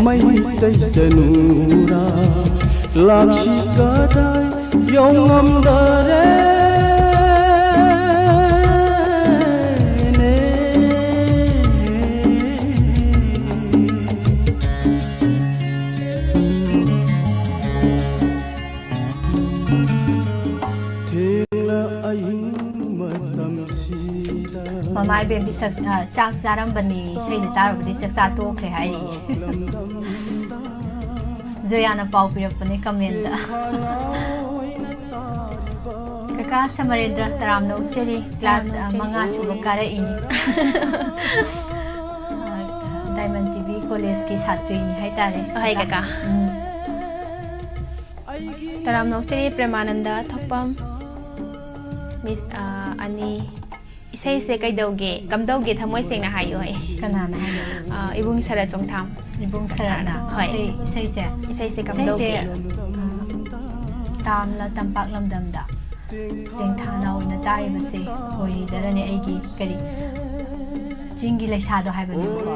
ꯃꯩꯇꯩ ꯆꯅꯨꯔꯥ, ꯂꯥꯛꯁꯤ ꯀꯗꯥꯏ ꯌꯧ ꯉꯝꯗꯔꯦꯅꯦ꯫ ꯊꯦꯡꯂ ꯑꯍꯤꯡ ꯃꯇꯝꯁꯤꯗ ꯃꯃꯥ ꯏꯕꯦꯝꯗꯤ ꯆꯥꯛ-, ꯑ, ꯆꯥꯛ ꯆꯥꯔꯝꯕꯅꯤ, ꯏꯁꯩꯁꯦ ꯇꯥꯔꯨꯕꯗꯤ ꯆꯥꯛ ꯆꯥ ꯇꯣꯛꯈ꯭ꯔꯦ ꯍꯥꯏꯔꯤꯌꯦ꯫ ꯖꯣꯌꯥꯅ ꯄꯥꯎ ꯄꯤꯔꯛꯄꯅꯦ ꯀꯃꯦꯟꯗ꯫ ꯀꯀꯥ ꯁꯃꯔꯦꯟꯗ꯭ꯔ, ꯇꯔꯥꯝꯅ ꯑꯣꯛꯆꯔꯤ꯫ ꯀ꯭ꯂꯥꯁ, ꯑ, ꯃꯉꯥ ꯁꯨꯕ ꯀꯥꯔꯛꯏꯅꯤ꯫ ꯗꯥꯏꯃꯟ ꯇꯤ ꯚꯤ ꯀꯣꯂꯦꯖꯀꯤ ꯁꯥꯇ꯭ꯔꯤꯅꯤ ꯍꯥꯏꯇꯥꯔꯦ꯫ ꯍꯣꯏ, ꯀꯀꯥ꯫ ꯎꯝ꯫ ꯇꯔꯥꯝꯅ ꯑꯣꯛꯆꯔꯤ ꯄ꯭ꯔꯦꯃꯥꯅꯟꯗ ꯊꯣꯛꯄꯝ꯫ ꯃꯤꯁ, ꯑ, ꯑꯅꯤ꯫ ꯏꯁꯩꯁꯦ ꯀꯩꯗꯧꯒꯦ, ꯀꯝꯗꯧꯒꯦ, ꯊꯃꯣꯏ ꯁꯦꯡꯅ ꯍꯥꯏꯌꯨ ꯍꯥꯏ꯫ ꯀꯅꯥꯅ ꯍꯥꯏꯅꯣ? ꯑ, ꯏꯕꯨꯡ ꯁꯔꯠ ꯆꯣꯡꯊꯥꯝ꯫ ꯏꯕꯨꯡ ꯁꯔꯠꯅ? ꯍꯣꯏ꯫ ꯏꯁꯩ, ꯏꯁꯩꯁꯦ? ꯏꯁꯩꯁꯦ ꯀꯝꯗꯧꯒꯦ? ꯏꯁꯩꯁꯦ, ꯎꯝ, ꯇꯥꯝꯂ ꯇꯝꯄꯥꯛ ꯂꯝꯗꯝꯗ ꯇꯦꯡꯊꯥꯅ ꯑꯣꯏꯅ ꯇꯥꯔꯤꯕꯁꯦ ꯑꯣꯏꯗꯔꯅꯦ ꯑꯩꯒꯤ ꯀꯔꯤ ꯆꯤꯡꯒꯤ ꯂꯩꯁꯥꯗꯣ ꯍꯥꯏꯕꯅꯦꯕꯀꯣ꯫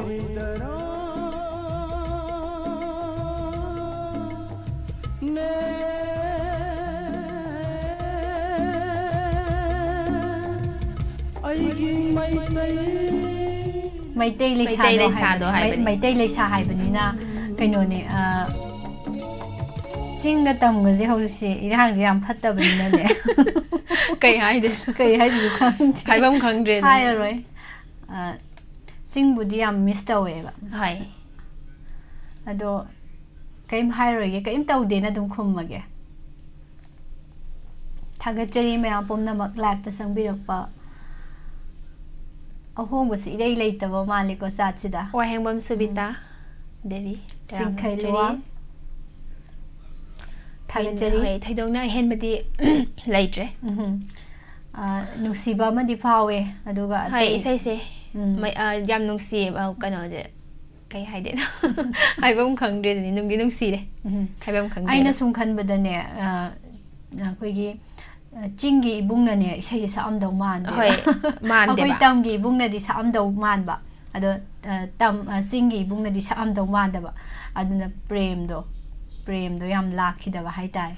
ꯑꯩꯒꯤ ꯃꯩꯇꯩ ꯃꯩꯇꯩ ꯂꯩꯁꯥꯗꯣ ꯃꯩꯇꯩ ꯂꯩꯁꯥꯗꯣ ꯍꯥꯏꯕꯅꯤ꯫ ꯃꯩ-, ꯍꯥꯏꯕꯅꯤ꯫ ꯃꯩꯇꯩ ꯂꯩꯁꯥ ꯍꯥꯏꯕꯅꯤꯅ ꯀꯩꯅꯣꯅꯦ, ꯑ, ꯆꯤꯡꯒ ꯇꯝꯒꯁꯦ ꯍꯧꯖꯤꯛꯁꯦ ꯏꯔꯥꯡꯁꯦ ꯌꯥꯝ ꯐꯠꯇꯕꯅꯤꯅꯅꯦ꯫ ꯀꯩ ꯍꯥꯏꯗꯣꯏꯅꯣ? ꯀꯩ ꯍꯥꯏꯗꯣꯏꯅꯣ ꯈꯪꯗꯦ꯫ ꯍꯥꯏꯐꯝ ꯈꯪꯗ꯭ꯔꯦ ꯑꯗꯨꯅ꯫ ꯍꯥꯏꯔꯔꯣꯏ꯫ ꯑ, ꯆꯤꯡꯕꯨꯗꯤ ꯌꯥꯝ ꯃꯤꯁ ꯇꯧꯋꯦꯕ꯫ ꯍꯣꯏ꯫ ꯑꯗꯣ ꯀꯩꯝ ꯍꯥꯏꯔꯣꯏꯒꯦ, ꯀꯩꯝ ꯇꯧꯗꯦꯅ ꯑꯗꯨꯝ ꯈꯨꯝꯃꯒꯦ꯫ ꯊꯥꯒꯠꯆꯔꯤ ꯃꯌꯥꯝ ꯄꯨꯝꯅꯃꯛ ꯂꯥꯏꯞꯇ ꯆꯪꯕꯤꯔꯛꯄ꯫ ꯑꯍꯣꯡꯕꯁꯤ ꯏꯔꯩ ꯂꯩꯇꯕ ꯃꯥꯜꯂꯤꯀꯣ ꯆꯥꯠꯁꯤꯗ꯫ ꯋꯥꯍꯦꯡꯕꯝ ꯁꯨꯕꯤꯇꯥ ꯗꯦꯕꯤ꯫ ꯇꯔꯥꯝꯅ ꯆꯤꯡꯈꯩ ꯑꯣꯛꯆꯔꯤ꯫ ꯂꯨꯋꯥꯡ꯫ ꯊꯥꯒꯠꯆꯔꯤ꯫ ꯍꯣꯏ, ꯊꯣꯏꯗꯣꯛꯅ ꯑꯍꯦꯟꯕꯗꯤ ꯂꯩꯇ꯭ꯔꯦ꯫ ꯎꯝꯍꯨꯝ꯫ ꯑ, ꯅꯨꯡꯁꯤꯕ ꯑꯃꯗꯤ ꯐꯥꯎꯋꯦ, ꯑꯗꯨꯒ ꯍꯣꯏ, ꯑꯇꯩ, ꯏꯁꯩꯁꯦ ꯎꯝ꯫ ꯃꯩ-, ꯑ, ꯌꯥꯝ ꯅꯨꯡꯁꯤꯌꯦꯕ, ꯑ, ꯀꯩꯅꯣꯁꯦ, ꯀꯩ ꯍꯥꯏꯗꯣꯏꯅꯣ? ꯍꯥꯏꯐꯝ ꯈꯪꯗ꯭ꯔꯦꯗꯨꯅꯤ, ꯅꯨꯡꯗꯤ ꯅꯨꯡꯁꯤꯔꯦ꯫ ꯎꯝ꯫ ꯍꯥꯏꯐꯝ ꯈꯪꯗ꯭ꯔꯦ꯫ ꯑꯩꯅ ꯁꯨꯝ ꯈꯟꯕꯗꯅꯦ, ꯑ, ꯑꯩꯈꯣꯏꯒꯤ, ꯑ, ꯆꯤꯡꯒꯤ ꯏꯕꯨꯡꯅꯅꯦ ꯏꯁꯩꯁꯦ ꯁꯛꯑꯝꯗꯧ ꯃꯥꯟꯗꯦꯕ꯫ ꯍꯣꯏ, ꯃꯥꯟꯗꯦꯕ꯫ ꯑꯩꯈꯣꯏ ꯇꯝꯒꯤ ꯏꯕꯨꯡꯅꯗꯤ ꯁꯛꯑꯝꯗꯧ ꯃꯥꯟꯕ, ꯑꯗꯣ, ꯑ, ꯇꯝ-, ꯑ, ꯆꯤꯡꯒꯤ ꯏꯕꯨꯡꯅꯗꯤ ꯁꯛꯑꯝꯗꯧ ꯃꯥꯟꯗꯕ꯫ ꯑꯗꯨꯅ ꯄ꯭ꯔꯦꯝꯗꯣ, ꯄ꯭ꯔꯦꯝꯗꯣ ꯌꯥꯝ ꯂꯥꯛꯈꯤꯗꯕ ꯍꯥꯏꯇꯥꯔꯦ꯫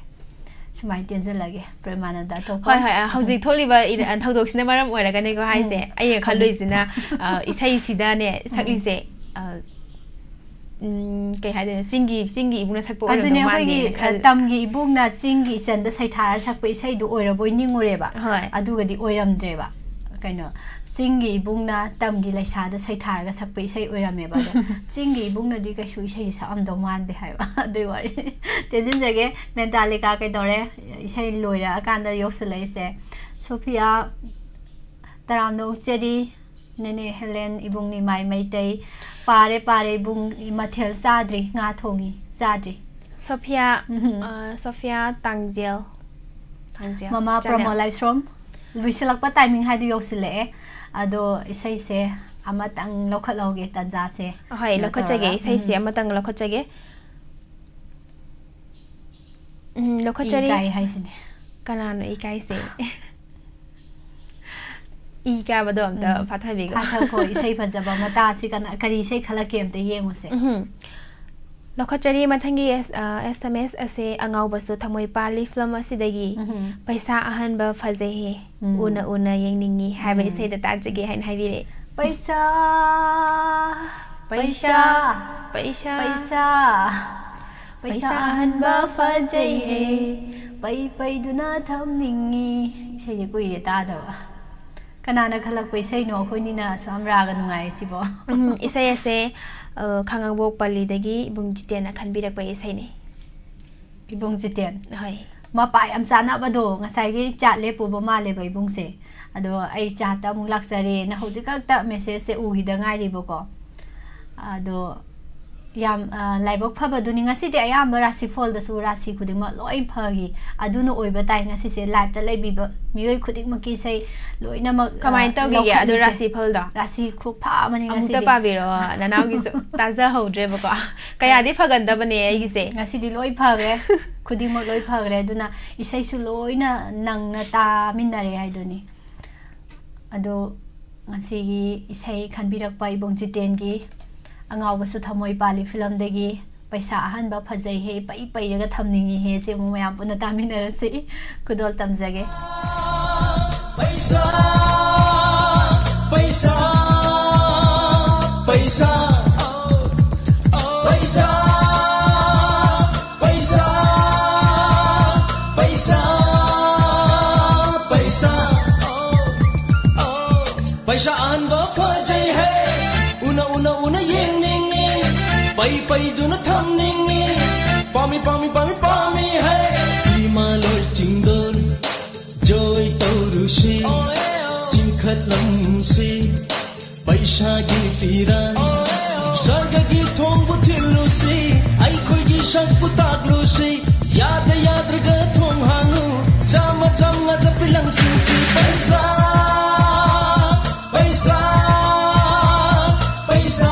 ꯁꯨꯃꯥꯏꯅ ꯇꯦꯟꯁꯤꯜꯂꯒꯦ, ꯄ꯭ꯔꯦꯃꯥꯅꯟꯗ꯫ ꯑꯇꯣꯞꯄ? ꯍꯣꯏ, ꯍꯣꯏ, ꯑ, ꯍꯧꯖꯤꯛ ꯊꯣꯛꯂꯤꯕ ꯏꯔ-, ꯑ, ꯊꯧꯗꯣꯛꯁꯤꯅ ꯃꯔꯝ ꯑꯣꯏꯔꯒꯅꯤꯀꯣ ꯍꯥꯏꯁꯦ꯫ ꯎꯝ꯫ ꯑꯩꯅ ꯍꯧꯖꯤꯛ ꯈꯜꯂꯨꯏꯁꯤꯅ, ꯑ, ꯏꯁꯩꯁꯤꯗꯅꯦ, ꯎꯝ꯫ ꯁꯛꯂꯤꯁꯦ, ꯑ, ꯎꯝ, ꯀꯩ ꯍꯥꯏꯗꯣꯏꯅꯣ, ꯆꯤꯡꯒꯤ, ꯆꯤꯡꯒꯤ ꯏꯕꯨꯡꯅ ꯁꯛꯄ ꯑꯗꯨꯅꯦ, ꯑꯣꯏꯔꯝꯗꯧ ꯑꯩꯈꯣꯏꯒꯤ, ꯃꯥꯜꯂꯦꯅ ꯑ, ꯈꯜꯂꯦ꯫ ꯇꯝꯒꯤ ꯏꯕꯨꯡꯅ ꯆꯤꯡꯒꯤ ꯏꯆꯟꯗ ꯁꯩꯊꯥꯔ ꯁꯛꯄ ꯏꯁꯩꯗꯨ ꯑꯣꯏꯔꯕꯣꯏ ꯅꯤꯡꯉꯨꯔꯦꯕ꯫ ꯍꯣꯏ꯫ ꯑꯗꯨꯒꯗꯤ ꯑꯣꯏꯔꯝꯗ꯭ꯔꯦꯕ꯫ ꯀꯩꯅꯣ, ꯆꯤꯡꯒꯤ ꯏꯕꯨꯡꯅ ꯇꯝꯒꯤ ꯂꯩꯁꯥꯗ ꯁꯩꯊꯥꯔꯒ ꯁꯛꯄ ꯏꯁꯩ ꯑꯣꯏꯔꯝꯃꯦꯕ꯫ ꯑꯗꯣ ꯆꯤꯡꯒꯤ ꯏꯕꯨꯡꯅꯗꯤ ꯀꯩꯁꯨ ꯏꯁꯩ ꯁꯛꯑꯝꯗꯧ ꯃꯥꯟꯗꯦ ꯍꯥꯏꯕ꯫ ꯑꯗꯨꯏ ꯋꯥꯔꯤ꯫ ꯇꯦꯟꯁꯤꯟꯖꯒꯦ, ꯃꯦꯟꯇꯥꯂꯤꯀꯥ ꯀꯩꯗꯧꯔꯦ? ꯏꯁꯩ ꯂꯣꯏꯔꯛꯑꯀꯥꯟꯗ ꯌꯧꯁꯤꯜꯂꯛꯏꯁꯦ꯫ ꯁꯣꯐꯤꯌꯥ, ꯇꯔꯥꯝꯅ ꯑꯣꯛꯆꯔꯤ꯫ ꯅꯦꯅꯦ ꯍꯦꯂꯦꯟ, ꯏꯕꯨꯡ ꯅꯤꯃꯥꯏ ꯃꯩꯇꯩ꯫ ꯄꯥꯔꯦ, ꯄꯥꯔꯦ, ꯏꯕꯨꯡ, ꯃꯊꯦꯜ ꯆꯥꯗ꯭ꯔꯤ, ꯉꯥ ꯊꯣꯡꯉꯤ, ꯆꯥꯗ꯭ꯔꯤ꯫ ꯁꯣꯐꯤꯌꯥ, ꯎꯝꯍꯨꯝ꯫ ꯑ, ꯁꯣꯐꯤꯌꯥ ꯇꯥꯡꯖꯦꯜ꯫ ꯇꯥꯡꯖꯦꯜ ꯃꯃꯥ ꯆꯥꯅꯦꯜ꯫ ꯄ꯭ꯔꯃꯣ ꯂꯥꯏꯁ꯭ꯔꯣꯝ꯫ ꯂꯣꯏꯁꯤꯜꯂꯛꯄ ꯇꯥꯏꯃꯤꯡ ꯍꯥꯏꯗꯨ ꯌꯧꯁꯤꯜꯂꯛꯑꯦ꯫ ꯑꯗꯣ ꯏꯁꯩꯁꯦ ꯑꯃꯇꯪ ꯂꯧꯈꯠꯍꯧꯒꯦ ꯇꯥꯟꯖꯥꯁꯦ꯫ ꯑꯍꯣꯏ, ꯀꯩꯅꯣ ꯂꯧꯈꯠꯆꯒꯦ꯫ ꯇꯧꯔꯒ꯫ ꯏꯁꯩꯁꯦ ꯎꯝ꯫ ꯑꯃꯇꯪ ꯂꯧꯈꯠꯆꯒꯦ꯫ ꯎꯝ, ꯂꯧꯈꯠꯆꯔꯤ꯫ ꯏ ꯀꯥꯏ ꯍꯥꯏꯁꯤꯅꯦ꯫ ꯀꯅꯥꯅꯣ ꯏ ꯀꯥꯏꯁꯦ? ꯏ ꯀꯥꯕꯗꯣ ꯑꯝꯇ ꯎꯝ꯫ ꯐꯥꯊꯕꯤꯈꯣ꯫ ꯐꯥꯊꯈꯣ, ꯏꯁꯩ ꯐꯖꯕ ꯑꯃ ꯇꯥꯁꯤ꯫ ꯀꯅꯥ, ꯀꯔꯤ ꯏꯁꯩ ꯈꯜꯂꯛꯀꯦ ꯑꯝꯇ ꯌꯦꯡꯉꯨꯁꯦ꯫ ꯎꯝꯍꯨꯝ꯫ ꯂꯧꯈꯠꯆꯔꯤ ꯃꯊꯪꯒꯤ ꯑꯦꯁ-, ꯑ, S M S ꯑꯁꯦ ꯑꯉꯥꯎꯕꯁꯨ ꯊꯃꯣꯏ ꯄꯥꯜꯂꯤ ꯐꯤꯂꯝ ꯑꯁꯤꯗꯒꯤ꯫ ꯎꯝꯍꯨꯝ꯫ ꯄꯩꯁꯥ ꯑꯍꯟꯕ ꯐꯖꯩꯍꯦ, ꯎꯝ꯫ ꯎꯅ ꯎꯅ ꯌꯦꯡꯅꯤꯡꯉꯤ ꯍꯥꯏꯕ ꯎꯝ꯫ ꯏꯁꯩꯗ ꯇꯥꯖꯒꯦ ꯍꯥꯏꯅ ꯍꯥꯏꯕꯤꯔꯛꯑꯦ꯫ ꯄꯩꯁꯥ, ꯄꯩꯁꯥ, ꯄꯩꯁꯥ, ꯄꯩꯁꯥ, ꯄꯩꯁꯥ, ꯄꯩꯁꯥ ꯄꯩꯁꯥ ꯑꯍꯟꯕ ꯐꯖꯩꯍꯦ, ꯄꯩ ꯄꯩꯗꯨꯅ ꯊꯝꯅꯤꯡꯉꯤ꯫ ꯏꯁꯩꯁꯦ ꯀꯨꯏꯔꯦ ꯇꯥꯗꯕ꯫ ꯀꯅꯥꯅ ꯈꯜꯂꯛꯄ ꯏꯁꯩꯅꯣ? ꯑꯩꯈꯣꯏꯅꯤꯅ ꯑꯁꯨꯛ ꯌꯥꯝ ꯔꯥꯒ ꯅꯨꯡꯉꯥꯏꯔꯤꯁꯤꯕꯣ꯫ ꯎꯝ, ꯏꯁꯩ ꯑꯁꯦ, ꯑ, ꯈꯥꯉꯕꯣꯛ ꯄꯜꯂꯤꯗꯒꯤ ꯏꯕꯨꯡ ꯖꯤꯇꯦꯟꯅ ꯈꯟꯕꯤꯔꯛꯄ ꯏꯁꯩꯅꯤ꯫ ꯏꯕꯨꯡ ꯖꯤꯇꯦꯟ꯫ ꯍꯣꯏ꯫ ꯃꯄꯥ ꯌꯥꯝ ꯆꯥꯅꯕꯗꯣ, ꯉꯁꯥꯏꯒꯤ ꯆꯥꯠ ꯂꯦꯞꯄꯨꯕ ꯃꯥꯜꯂꯦꯕ ꯏꯕꯨꯡꯁꯦ꯫ ꯑꯗꯣ ꯑꯩ ꯆꯥꯠꯇ ꯑꯃꯨꯛ ꯂꯥꯛꯆꯔꯦꯅ ꯍꯧꯖꯤꯛ ꯈꯛꯇ ꯃꯦꯁꯦꯖꯁꯦ ꯎꯈꯤꯗ ꯉꯥꯏꯔꯤꯕꯀꯣ꯫ ꯑꯗꯣ ꯌꯥꯝ, ꯑ, ꯂꯥꯏꯕꯛ ꯐꯕꯗꯨꯅꯤ꯫ ꯉꯁꯤꯗꯤ ꯑꯌꯥꯝꯕ ꯔꯥꯁꯤꯐꯣꯜꯗꯁꯨ ꯔꯥꯁꯤ ꯈꯨꯗꯤꯡꯃꯛ ꯂꯣꯏ ꯐꯈꯤ꯫ ꯑꯗꯨꯅ ꯑꯣꯏꯕ ꯇꯥꯏ ꯉꯁꯤꯁꯦ ꯂꯥꯏꯞꯇ ꯂꯩꯕꯤꯕ ꯃꯤꯑꯣꯏ ꯈꯨꯗꯤꯡꯃꯛꯀꯤ ꯏꯁꯩ ꯂꯣꯏꯅꯃꯛ, ꯑ, ꯀꯃꯥꯏꯅ ꯇꯧꯈꯤꯒꯦ ꯑꯗꯣ ꯂꯧꯈꯠꯂꯤꯁꯦ? ꯔꯥꯁꯤꯐꯜꯗꯣ? ꯔꯥꯁꯤ ꯈꯨꯐꯥ ꯑꯃꯅꯤ ꯑꯃꯨꯛꯇ ꯉꯁꯤꯗꯤ꯫ ꯄꯥꯕꯤꯔꯛꯑꯣ, ꯅꯅꯥꯎꯒꯤꯁꯨ ꯇꯥꯖꯍꯧꯗ꯭ꯔꯦꯕꯀꯣ꯫ ꯀꯌꯥꯗꯤ ꯐꯒꯟꯗꯕꯅꯦ ꯑꯩꯒꯤꯁꯦ꯫ ꯉꯁꯤꯗꯤ ꯂꯣꯏ ꯐꯈ꯭ꯔꯦ꯫ ꯈꯨꯗꯤꯡꯃꯛ ꯂꯣꯏ ꯐꯈ꯭ꯔꯦ꯫ ꯑꯗꯨꯅ ꯏꯁꯩꯁꯨ ꯂꯣꯏꯅ ꯅꯪꯅ ꯇꯥꯃꯤꯟꯅꯔꯦ ꯍꯥꯏꯗꯨꯅꯤ꯫ ꯑꯗꯣ ꯉꯁꯤꯒꯤ ꯏꯁꯩ ꯈꯟꯕꯤꯔꯛꯄ ꯏꯕꯨꯡ ꯖꯤꯇꯦꯟꯒꯤ "ꯑꯉꯥꯎꯕꯁꯨ ꯊꯃꯣꯏ ꯄꯥꯜꯂꯤ" ꯐꯤꯂꯝꯗꯒꯤ "ꯄꯩꯁꯥ ꯑꯍꯟꯕ ꯐꯖꯩ ꯍꯦ, ꯄꯩ ꯄꯩꯔꯒ ꯊꯝꯅꯤꯡꯉꯤ ꯍꯦ" ꯁꯤ ꯑꯃꯨꯛ ꯃꯌꯥꯝ ꯄꯨꯟꯅ ꯇꯥꯃꯤꯟꯅꯔꯁꯤ꯫ ꯈꯨꯗꯣꯜ ꯇꯝꯖꯒꯦ꯫ ꯄꯩꯁꯥ, ꯄꯩꯁꯥ, ꯄꯩꯁꯥ, ꯄꯩꯁꯥ, ꯄꯩꯁꯥ, ꯄꯩꯁꯥ, ꯄꯩꯁꯥ, ꯄꯩꯁꯥ ꯑꯍꯟꯕ ꯐꯖꯩ ꯍꯦ, ꯎꯅ, ꯎꯅ, ꯎꯅ ꯌꯦꯡꯅꯤꯡꯉꯤ, ꯄꯩ ꯄꯩꯗꯨꯅ ꯊꯝꯅꯤꯡꯉꯤ, ꯄꯥꯝꯃꯤ, ꯄꯥꯝꯃꯤ, ꯄꯥꯝꯃꯤ, ꯄꯥꯝꯃꯤ ꯍꯦ꯫ ꯏꯃꯥ ꯂꯣꯏ ꯆꯤꯡꯗꯣꯟ ꯖꯣꯏ ꯇꯧꯔꯨꯁꯤ, ꯆꯤꯡꯈꯠꯂꯝꯁꯤ ꯄꯩꯁꯥꯒꯤ ꯐꯤꯔꯥꯟ꯫ ꯁꯔꯒꯒꯤ ꯊꯣꯡꯕꯨ ꯊꯤꯜꯂꯨꯁꯤ, ꯑꯩꯈꯣꯏꯒꯤ ꯁꯛꯄꯨ ꯇꯥꯛꯂꯨꯁꯤ, ꯌꯥꯗ ꯌꯥꯗ꯭ꯔꯒ ꯊꯣꯡ ꯍꯥꯡꯉꯨ, ꯆꯥꯝꯃ ꯆꯥꯝꯃꯉꯥ ꯆꯠꯄꯤ ꯂꯪꯁꯤꯟꯁꯤ꯫ ꯄꯩꯁꯥ, ꯄꯩꯁꯥ, ꯄꯩꯁꯥ,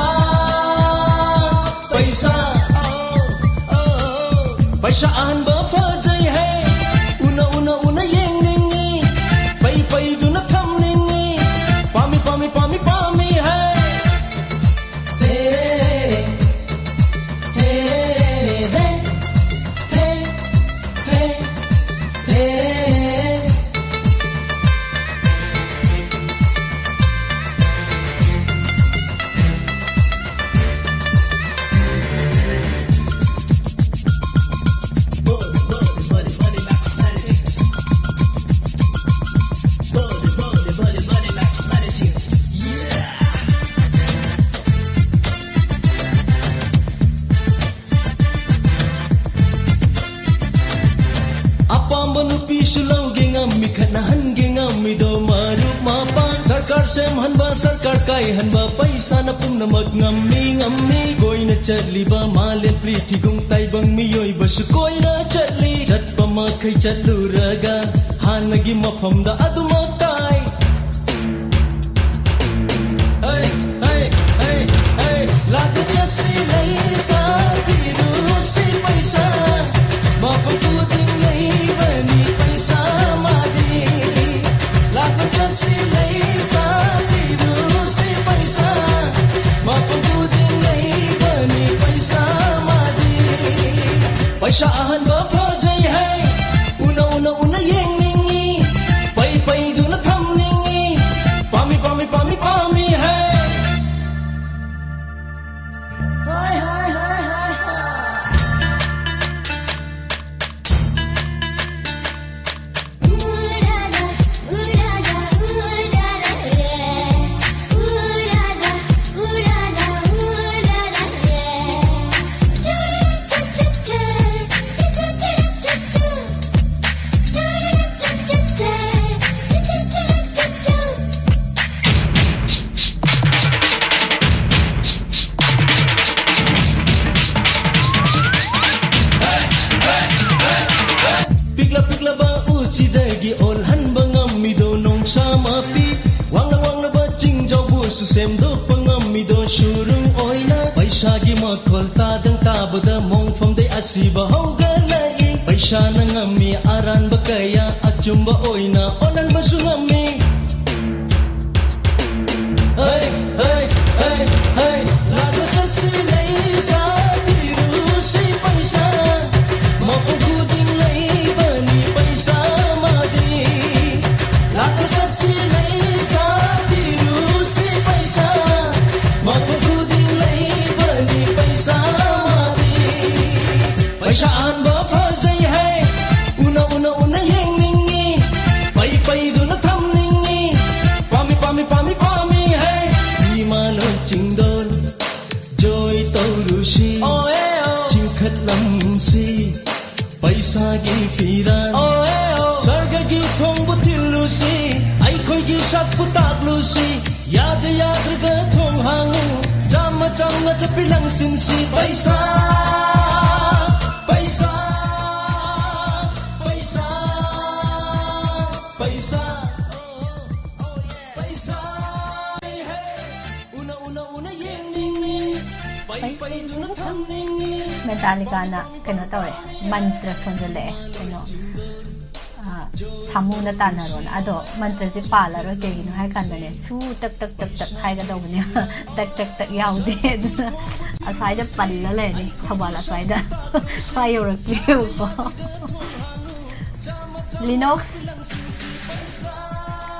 ꯄꯩꯁꯥ꯫ ꯄꯩꯁꯥ ꯑꯍꯟꯕ ꯐꯖꯩ ꯍꯦ, ꯎꯅ, ꯎꯅ, ꯎꯅ ꯌꯦꯡꯅꯤꯡꯉꯤ, ꯄꯩ ꯄꯩꯗꯨꯅ ꯊꯝꯅꯤꯡꯉꯤ, ꯄꯥꯝꯃꯤ, ꯄꯥꯝꯃꯤ, ꯄꯥꯝꯃꯤ, ꯄꯥꯝꯃꯤ ꯍꯦ꯫ ꯍꯦ, ꯍꯦ, ꯍꯦ, ꯍꯦ, ꯍꯦ, ꯍꯦ꯫ ꯈꯠꯅꯍꯟꯒꯦ ꯉꯝꯃꯤꯗꯣ ꯃꯔꯨꯞ ꯃꯄꯥꯡ꯫ ꯁꯔꯀꯥꯔ ꯁꯦꯝꯍꯟꯕ, ꯁꯔꯀꯥꯔ ꯀꯥꯏꯍꯟꯕ, ꯄꯩꯁꯥꯅ ꯄꯨꯝꯅꯃꯛ ꯉꯝꯃꯤ, ꯉꯝꯃꯤ꯫ ꯀꯣꯏꯅ ꯆꯠꯂꯤꯕ ꯃꯥꯂꯦꯝ ꯄ꯭ꯔꯤꯊꯤꯒꯨꯝ ꯇꯥꯏꯕꯪ ꯃꯤꯑꯣꯏꯕꯁꯨ ꯀꯣꯏꯅ ꯆꯠꯂꯤ꯫ ꯆꯠꯄ ꯃꯈꯩ ꯆꯠꯂꯨꯔꯒ ꯍꯥꯟꯅꯒꯤ ꯃꯐꯝꯗ ꯑꯗꯨꯃꯛ ꯇꯥꯏ꯫ ꯍꯩ, ꯍꯩ, ꯍꯩ, ꯍꯩ꯫ ꯂꯥꯛꯄ ꯆꯠꯁꯤ ꯂꯩꯁꯥ, ꯊꯤꯔꯨꯁꯤ ꯄꯩꯁꯥ꯫ ꯃꯐꯝ ꯈꯨꯗꯤꯡ ꯂꯩꯕꯅꯤ ꯄꯩꯁꯥ ꯃꯥꯗꯤ꯫ ꯂꯥꯛꯄ ꯆꯠꯁꯤ ꯂꯩꯁꯥ, ꯊꯤꯔꯨꯁꯤ ꯄꯩꯁꯥ꯫ ꯃꯐꯝ ꯈꯨꯗꯤꯡ ꯂꯩꯕꯅꯤ ꯄꯩꯁꯥ ꯃꯥꯗꯤ꯫ ꯄꯩꯁꯥ ꯑꯍꯟꯕ ꯐꯖꯩ ꯍꯥꯏ, ꯎꯅ ꯎꯅ ꯎꯅ ꯌꯦꯡꯅꯤꯡꯉꯤ꯫ ꯄꯩ ꯄꯩꯗꯨꯅ ꯊꯝꯅꯤꯡꯉꯤ꯫ ꯄꯥꯝꯃꯤ ꯄꯥꯝꯃꯤ ꯄꯥꯝꯃꯤ ꯄꯥꯝꯃꯤ ꯍꯥꯏ꯫ ꯍꯣꯏ, ꯍꯣꯏ, ꯍꯣꯏ, ꯍꯣꯏ, ꯍꯣꯏ꯫ ꯄꯤꯛꯂ ꯄꯤꯛꯂꯕ ꯎꯆꯤꯗꯒꯤ ꯑꯣꯜꯍꯟꯕ ꯉꯝꯃꯤꯗꯣ ꯅꯣꯡꯁꯥ ꯃꯄꯤ꯫ ꯋꯥꯡꯂ ꯋꯥꯡꯂꯕ ꯆꯤꯡꯖꯥꯎꯕꯨꯁꯨ ꯁꯦꯝꯗꯣꯛꯄ ꯉꯝꯃꯤꯗꯣ ꯁꯨꯔꯨꯡ ꯑꯣꯏꯅ꯫ ꯄꯩꯁꯥꯒꯤ ꯃꯈꯣꯜ ꯇꯥꯗꯪ ꯇꯥꯕꯗ ꯃꯣꯡꯐꯝꯗꯩ ꯑꯁꯤꯕ ꯍꯧꯒꯠꯂꯛꯏ꯫ ꯄꯩꯁꯥꯅ ꯉꯝꯃꯤ ꯑꯔꯥꯟꯕ ꯀꯌꯥ ꯑꯆꯨꯝꯕ ꯑꯣꯏꯅ ꯑꯣꯜꯍꯟꯕꯁꯨ ꯉꯝꯃꯤ꯫ ꯍꯩ, ꯍꯩ, ꯍꯩ, ꯍꯩ꯫ ꯂꯥꯛꯂ ꯆꯠꯁꯤ ꯂꯩꯁꯥ, ꯊꯤꯔꯨꯁꯤ ꯄꯩꯁꯥ꯫ ꯃꯐꯝ ꯈꯨꯗꯤꯡ ꯂꯩꯕꯅꯤ ꯄꯩꯁꯥ ꯃꯥꯗꯤ꯫ ꯂꯥꯛꯂ ꯆꯠꯁꯤ ꯂꯩꯁꯥ, ꯊꯤꯔꯨꯁꯤ ꯄꯩꯁꯥ꯫ ꯃꯐꯝ ꯈꯨꯗꯤꯡ ꯂꯩꯕꯅꯤ ꯄꯩꯁꯥ ꯃꯥꯗꯤ꯫ ꯄꯩꯁꯥ ꯑꯍꯟꯕ ꯐꯖꯩ ꯍꯥꯏ, ꯎꯅ ꯎꯅ ꯎꯅ ꯌꯦꯡꯅꯤꯡꯉꯤ꯫ ꯄꯩ ꯄꯩꯗꯨꯅ ꯊꯝꯅꯤꯡꯉꯤ꯫ ꯁꯛꯄꯨ ꯇꯥꯛꯂꯨꯁꯤ, ꯌꯥꯗ ꯌꯥꯗ꯭ꯔꯒ ꯊꯣꯡ ꯍꯥꯡꯉꯨ, ꯆꯥꯝꯃ ꯆꯥꯝꯃ ꯆꯠꯄꯤ ꯂꯪꯁꯤꯟꯁꯤ꯫ ꯄꯩꯁꯥ, ꯄꯩꯁꯥ, ꯄꯩꯁꯥ, ꯄꯩꯁꯥ, ꯄꯩꯁꯥ꯫ ꯎꯅ, ꯎꯅ, ꯎꯅ ꯌꯦꯡꯅꯤꯡꯉꯤ, ꯄꯩ, ꯄꯩꯗꯨꯅ ꯊꯝꯅꯤꯡꯉꯤ꯫ ꯃꯦꯇꯥꯂꯤꯀꯥꯅ ꯀꯩꯅꯣ ꯇꯧꯔꯦ, ꯃꯟꯇ꯭ꯔ ꯁꯣꯟꯖꯜꯂꯛꯑꯦ, ꯀꯩꯅꯣ, ꯑ, ꯁꯥꯃꯨꯅ ꯇꯥꯟꯅꯔꯣꯅ꯫ ꯑꯗꯣ ꯃꯟꯇ꯭ꯔꯁꯦ ꯄꯥꯜꯂꯔꯣꯏ, ꯀꯩꯒꯤꯅꯣ ꯍꯥꯏ ꯀꯥꯟꯗꯅꯦ, ꯁꯨ ꯇꯛ ꯇꯛ ꯇꯛ ꯇꯛ ꯍꯥꯏꯒꯗꯧꯕꯅꯦꯕ꯫ ꯇꯛ ꯇꯛ ꯇꯛ ꯌꯥꯎꯗꯦ꯫ ꯑꯗꯨꯅ ꯑꯁ꯭ꯋꯥꯏꯗ ꯄꯜꯂ ꯂꯩꯔꯅꯤ, ꯊꯧꯕꯥꯜ ꯑꯁ꯭ꯋꯥꯏꯗ꯫ ꯁ꯭ꯋꯥꯏ ꯌꯧꯔꯛꯇ꯭ꯔꯤꯕꯀꯣ꯫ ꯂꯤꯅꯣꯛꯁ,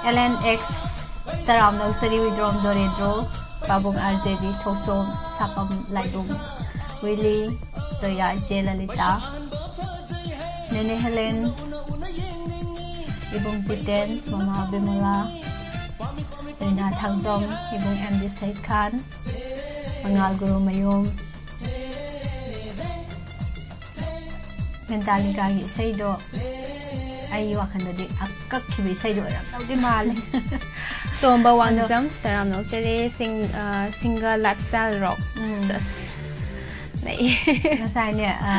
ꯑꯦꯜ ꯑꯦꯟ ꯑꯦꯛꯁ, ꯇꯔꯥꯝꯅ ꯑꯣꯛꯆꯔꯤ, ꯋꯤꯗ꯭ꯔꯣꯝ ꯗꯣꯔꯦꯗ꯭ꯔꯣ, ꯄꯥꯕꯨꯡ ꯑꯥꯔ ꯖꯦ ꯕꯤ, ꯊꯣꯛꯆꯣꯝ, ꯁꯥꯄꯝ ꯂꯥꯏꯕꯨꯡ, ꯋꯤꯂꯤ, ꯖꯣꯌꯥ, ꯏꯆꯦ ꯂꯂꯤꯇꯥ, ꯅꯦꯅꯦ ꯍꯦꯂꯦꯟ, ꯏꯕꯨꯡ ꯖꯤꯇꯦꯟ, ꯃꯃꯥ ꯕꯤꯃꯂꯥ, ꯔꯤꯅꯥ ꯊꯥꯡꯖꯝ, ꯏꯕꯨꯡ ꯑꯦꯝ ꯗꯤ ꯁꯩꯈꯥꯟ, ꯃꯉꯥꯜ ꯒꯨꯔꯨꯃꯌꯨꯝ꯫ ꯃꯦꯟꯇꯥꯂꯤꯀꯥꯒꯤ ꯏꯁꯩꯗꯣ ꯑꯩ ꯋꯥꯈꯜꯗꯗꯤ ꯑꯀꯛꯈꯤꯕ ꯏꯁꯩꯗꯣ ꯑꯣꯏꯔꯝꯗꯧꯗꯤ ꯃꯥꯜꯂꯦ꯫ ꯇꯣꯝꯕ ꯑꯗꯣ ꯋꯥꯡꯖꯝ, ꯇꯔꯥꯝꯅ ꯑꯣꯛꯆꯔꯤ, ꯁꯤꯡ-, ꯑ, ꯁꯤꯡꯒꯔ ꯂꯥꯏꯐꯁ꯭ꯇꯥꯏꯜ ꯔꯣꯛ꯫ ꯎꯝ꯫ ꯁꯦꯁ꯫ ꯅꯩ꯫ ꯉꯁꯥꯏꯅꯦ, ꯑ,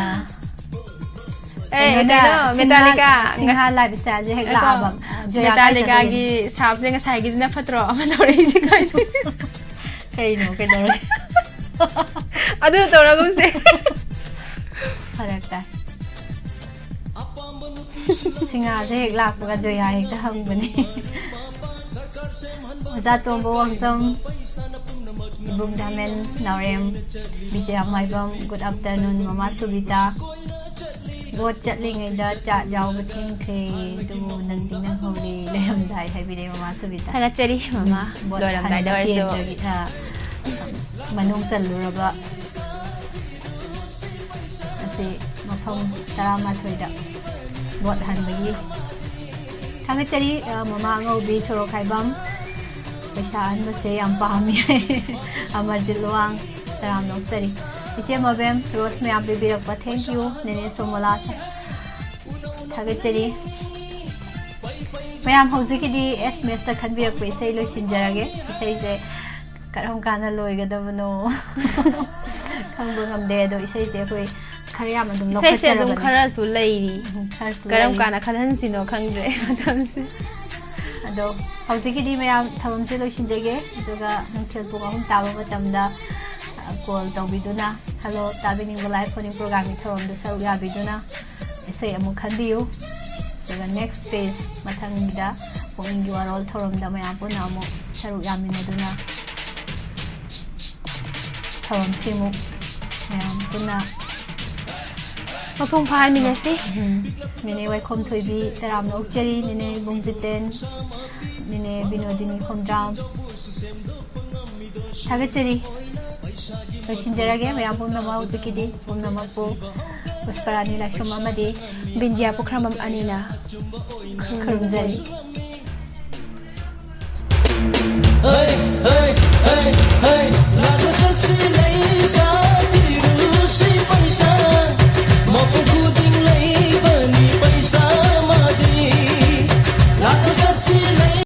ꯑꯦ, ꯀꯩꯅꯣꯅꯦ, ꯀꯩꯅꯣ, ꯁꯤꯡꯍꯥ-, ꯃꯦꯇꯥꯂꯤꯀꯥ꯫ ꯁꯤꯡꯍꯥ ꯂꯥꯏꯐꯁ꯭ꯇꯥꯏꯜꯁꯦ ꯍꯦꯛ ꯉꯥꯏꯈꯣ꯫ ꯂꯥꯛꯑꯕ꯫ ꯖꯣꯌꯥ ꯀꯥꯏ ꯃꯦꯇꯥꯂꯤꯀꯥꯒꯤ ꯆꯠꯈ꯭ꯔꯒꯦ? ꯁꯥꯕꯁꯦ ꯉꯁꯥꯏꯒꯤꯁꯤꯅ ꯐꯠꯇ꯭ꯔꯣ? ꯑꯃ ꯇꯧꯔꯛꯏꯁꯦ ꯀꯩꯅꯣ? ꯀꯩꯅꯣ, ꯀꯩꯗꯧꯔꯒꯦ? ꯑꯗꯨ ꯇꯧꯔꯒꯨꯝꯁꯦ꯫ ꯐꯔꯛ ꯇꯥꯏ꯫ ꯁꯤꯡꯍꯥꯁꯦ ꯍꯦꯛ ꯂꯥꯛꯄꯒ ꯖꯣꯌꯥ ꯍꯦꯛꯇ ꯍꯪꯕꯅꯦ꯫ ꯑꯣꯖꯥ ꯇꯣꯝꯕ ꯋꯥꯡꯖꯝ, ꯏꯕꯨꯡ ꯙꯥꯃꯦꯟ ꯅꯥꯎꯔꯦꯝ, ꯕꯤꯖꯌꯥ ꯃꯥꯏꯕꯝ, good afternoon, ꯃꯃꯥ ꯁꯨꯕꯤꯇꯥ꯫ ꯕꯣꯠ ꯆꯠꯂꯤꯉꯩꯗ ꯆꯥꯛ ꯌꯥꯎꯕ ꯊꯦꯡꯈ꯭ꯔꯦ, ꯑꯗꯨꯕꯨ ꯅꯪꯗꯤ ꯅꯪꯍꯧꯔꯦ, ꯂꯩꯔꯝꯗꯥꯏ ꯍꯥꯏꯕꯤꯔꯦ ꯃꯃꯥ ꯁꯨꯕꯤꯇꯥ꯫ ꯊꯥꯒꯠꯆꯔꯤ, ꯃꯃꯥ꯫ ꯎꯝ, ꯕꯣꯠ ꯂꯣꯏꯔꯝꯗꯥꯏꯗ ꯍꯟꯕ ꯑꯣꯏꯔꯁꯨ꯫ ꯀꯦꯟꯗ꯭ꯔꯒꯤ, ꯑ, ꯃꯅꯨꯡ ꯆꯜꯂꯨꯔꯕ ꯑꯁꯤ ꯃꯐꯝ ꯇꯔꯥꯃꯥꯊꯣꯏꯗ ꯕꯣꯠ ꯍꯟꯕꯒꯤ ꯊꯥꯒꯠꯆꯔꯤ, ꯑ, ꯃꯃꯥ ꯑꯉꯧꯕꯤ ꯁꯣꯔꯣꯛꯈꯥꯏꯕꯝ꯫ ꯄꯩꯁꯥ ꯑꯍꯟꯕꯁꯦ ꯌꯥꯝ ꯄꯥꯝꯃꯤ꯫ ꯑꯃꯔꯖꯤꯠ ꯂꯨꯋꯥꯡ, ꯇꯔꯥꯝꯅ ꯑꯣꯛꯆꯔꯤ꯫ ꯏꯆꯦ ꯃꯕꯦꯝ, ꯔꯣꯁ ꯃꯌꯥꯝ ꯄꯤꯕꯤꯔꯛꯄ, thank you꯫ ꯅꯦꯅꯦ ꯁꯣꯃꯣꯂꯥ, ꯊꯥꯒꯠꯆꯔꯤ꯫ ꯃꯌꯥꯝ, ꯍꯧꯖꯤꯛꯀꯤꯗꯤ ꯑꯦꯁ ꯃꯦꯁꯇ ꯈꯟꯕꯤꯔꯛꯄ ꯏꯁꯩ ꯂꯣꯏꯁꯤꯟꯖꯔꯒꯦ꯫ ꯏꯁꯩꯁꯦ ꯀꯔꯝ ꯀꯥꯟꯗ ꯂꯣꯏꯒꯗꯕꯅꯣ ꯈꯪꯕ ꯉꯝꯗꯦ꯫ ꯑꯗꯣ ꯏꯁꯩꯁꯦ ꯑꯩꯈꯣꯏ ꯈꯔ ꯌꯥꯝ ꯑꯗꯨꯝ ꯏꯁꯩꯁꯦ ꯑꯗꯨꯝ ꯂꯧꯈꯠꯆꯔꯕꯅꯦ꯫ ꯈꯔꯁꯨ ꯂꯩꯔꯤ꯫ ꯎꯝ, ꯈꯔꯁꯨ ꯀꯔꯝ ꯂꯩꯔꯤ꯫ ꯀꯥꯟꯗ ꯈꯜꯍꯟꯁꯤꯅꯣ ꯈꯪꯗ꯭ꯔꯦ ꯃꯇꯝꯁꯦ꯫ ꯑꯗꯣ ꯍꯧꯖꯤꯛꯀꯤꯗꯤ ꯃꯌꯥꯝ ꯊꯧꯔꯝꯁꯦ ꯂꯣꯏꯁꯤꯟꯖꯒꯦ, ꯑꯗꯨꯒ ꯅꯨꯡꯊꯤꯜ ꯄꯨꯡ ꯑꯍꯨꯝ ꯇꯥꯕ ꯃꯇꯝꯗ ꯀꯣꯜ ꯇꯧꯕꯤꯗꯨꯅ "ꯍꯜꯂꯣ ꯇꯥꯕꯤꯅꯤꯡꯕ" ꯂꯥꯏꯚ ꯐꯣꯟ ꯏꯟ ꯄ꯭ꯔꯣꯒ꯭ꯔꯥꯝꯒꯤ ꯊꯧꯔꯝꯗ ꯁꯔꯨꯛ ꯌꯥꯕꯤꯗꯨꯅ ꯏꯁꯩ ꯑꯃꯨꯛ ꯈꯟꯕꯤꯌꯨ꯫ ꯑꯗꯨꯒ ꯅꯦꯛꯁ ꯄꯦꯖ, ꯃꯊꯪꯒꯤꯗ ꯄꯨꯛꯅꯤꯡꯒꯤ ꯋꯥꯔꯣꯜ ꯊꯧꯔꯝꯗ ꯃꯌꯥꯝ ꯄꯨꯟꯅ ꯑꯃꯨꯛ ꯁꯔꯨꯛ ꯌꯥꯃꯤꯟꯅꯗꯨꯅ ꯊꯧꯔꯝꯁꯤꯃꯨꯛ ꯃꯌꯥꯝ ꯄꯨꯟꯅ ꯃꯄꯨꯡ ꯐꯥꯍꯟꯃꯤꯟꯅꯁꯤ꯫ ꯎꯝ, ꯅꯦꯅꯦ ꯋꯥꯏꯈꯣꯝ ꯊꯣꯏꯕꯤ ꯇꯔꯥꯝꯅ ꯑꯣꯛꯆꯔꯤ, ꯅꯦꯅꯦ ꯏꯕꯨꯡ ꯖꯤꯇꯦꯟ, ꯅꯦꯅꯦ ꯕꯤꯅꯣꯗꯤꯅꯤ ꯈꯣꯝꯗ꯭ꯔꯥꯝ꯫ ꯊꯥꯒꯠꯆꯔꯤ꯫ ꯂꯣꯏꯁꯤꯟꯖꯔꯒꯦ ꯃꯌꯥꯝ ꯄꯨꯝꯅꯃꯛ꯫ ꯍꯧꯖꯤꯛꯀꯤꯗꯤ ꯄꯨꯝꯅꯃꯛꯄꯨ ꯄꯨꯁꯄꯔꯥꯅꯤ ꯂꯥꯏꯁ꯭ꯔꯝ ꯑꯃꯗꯤ ꯕꯤꯟꯗꯤꯌꯥ ꯄꯨꯈ꯭ꯔꯝꯕꯝ ꯑꯅꯤꯅ ꯈꯨꯔꯨꯝꯖꯔꯤ꯫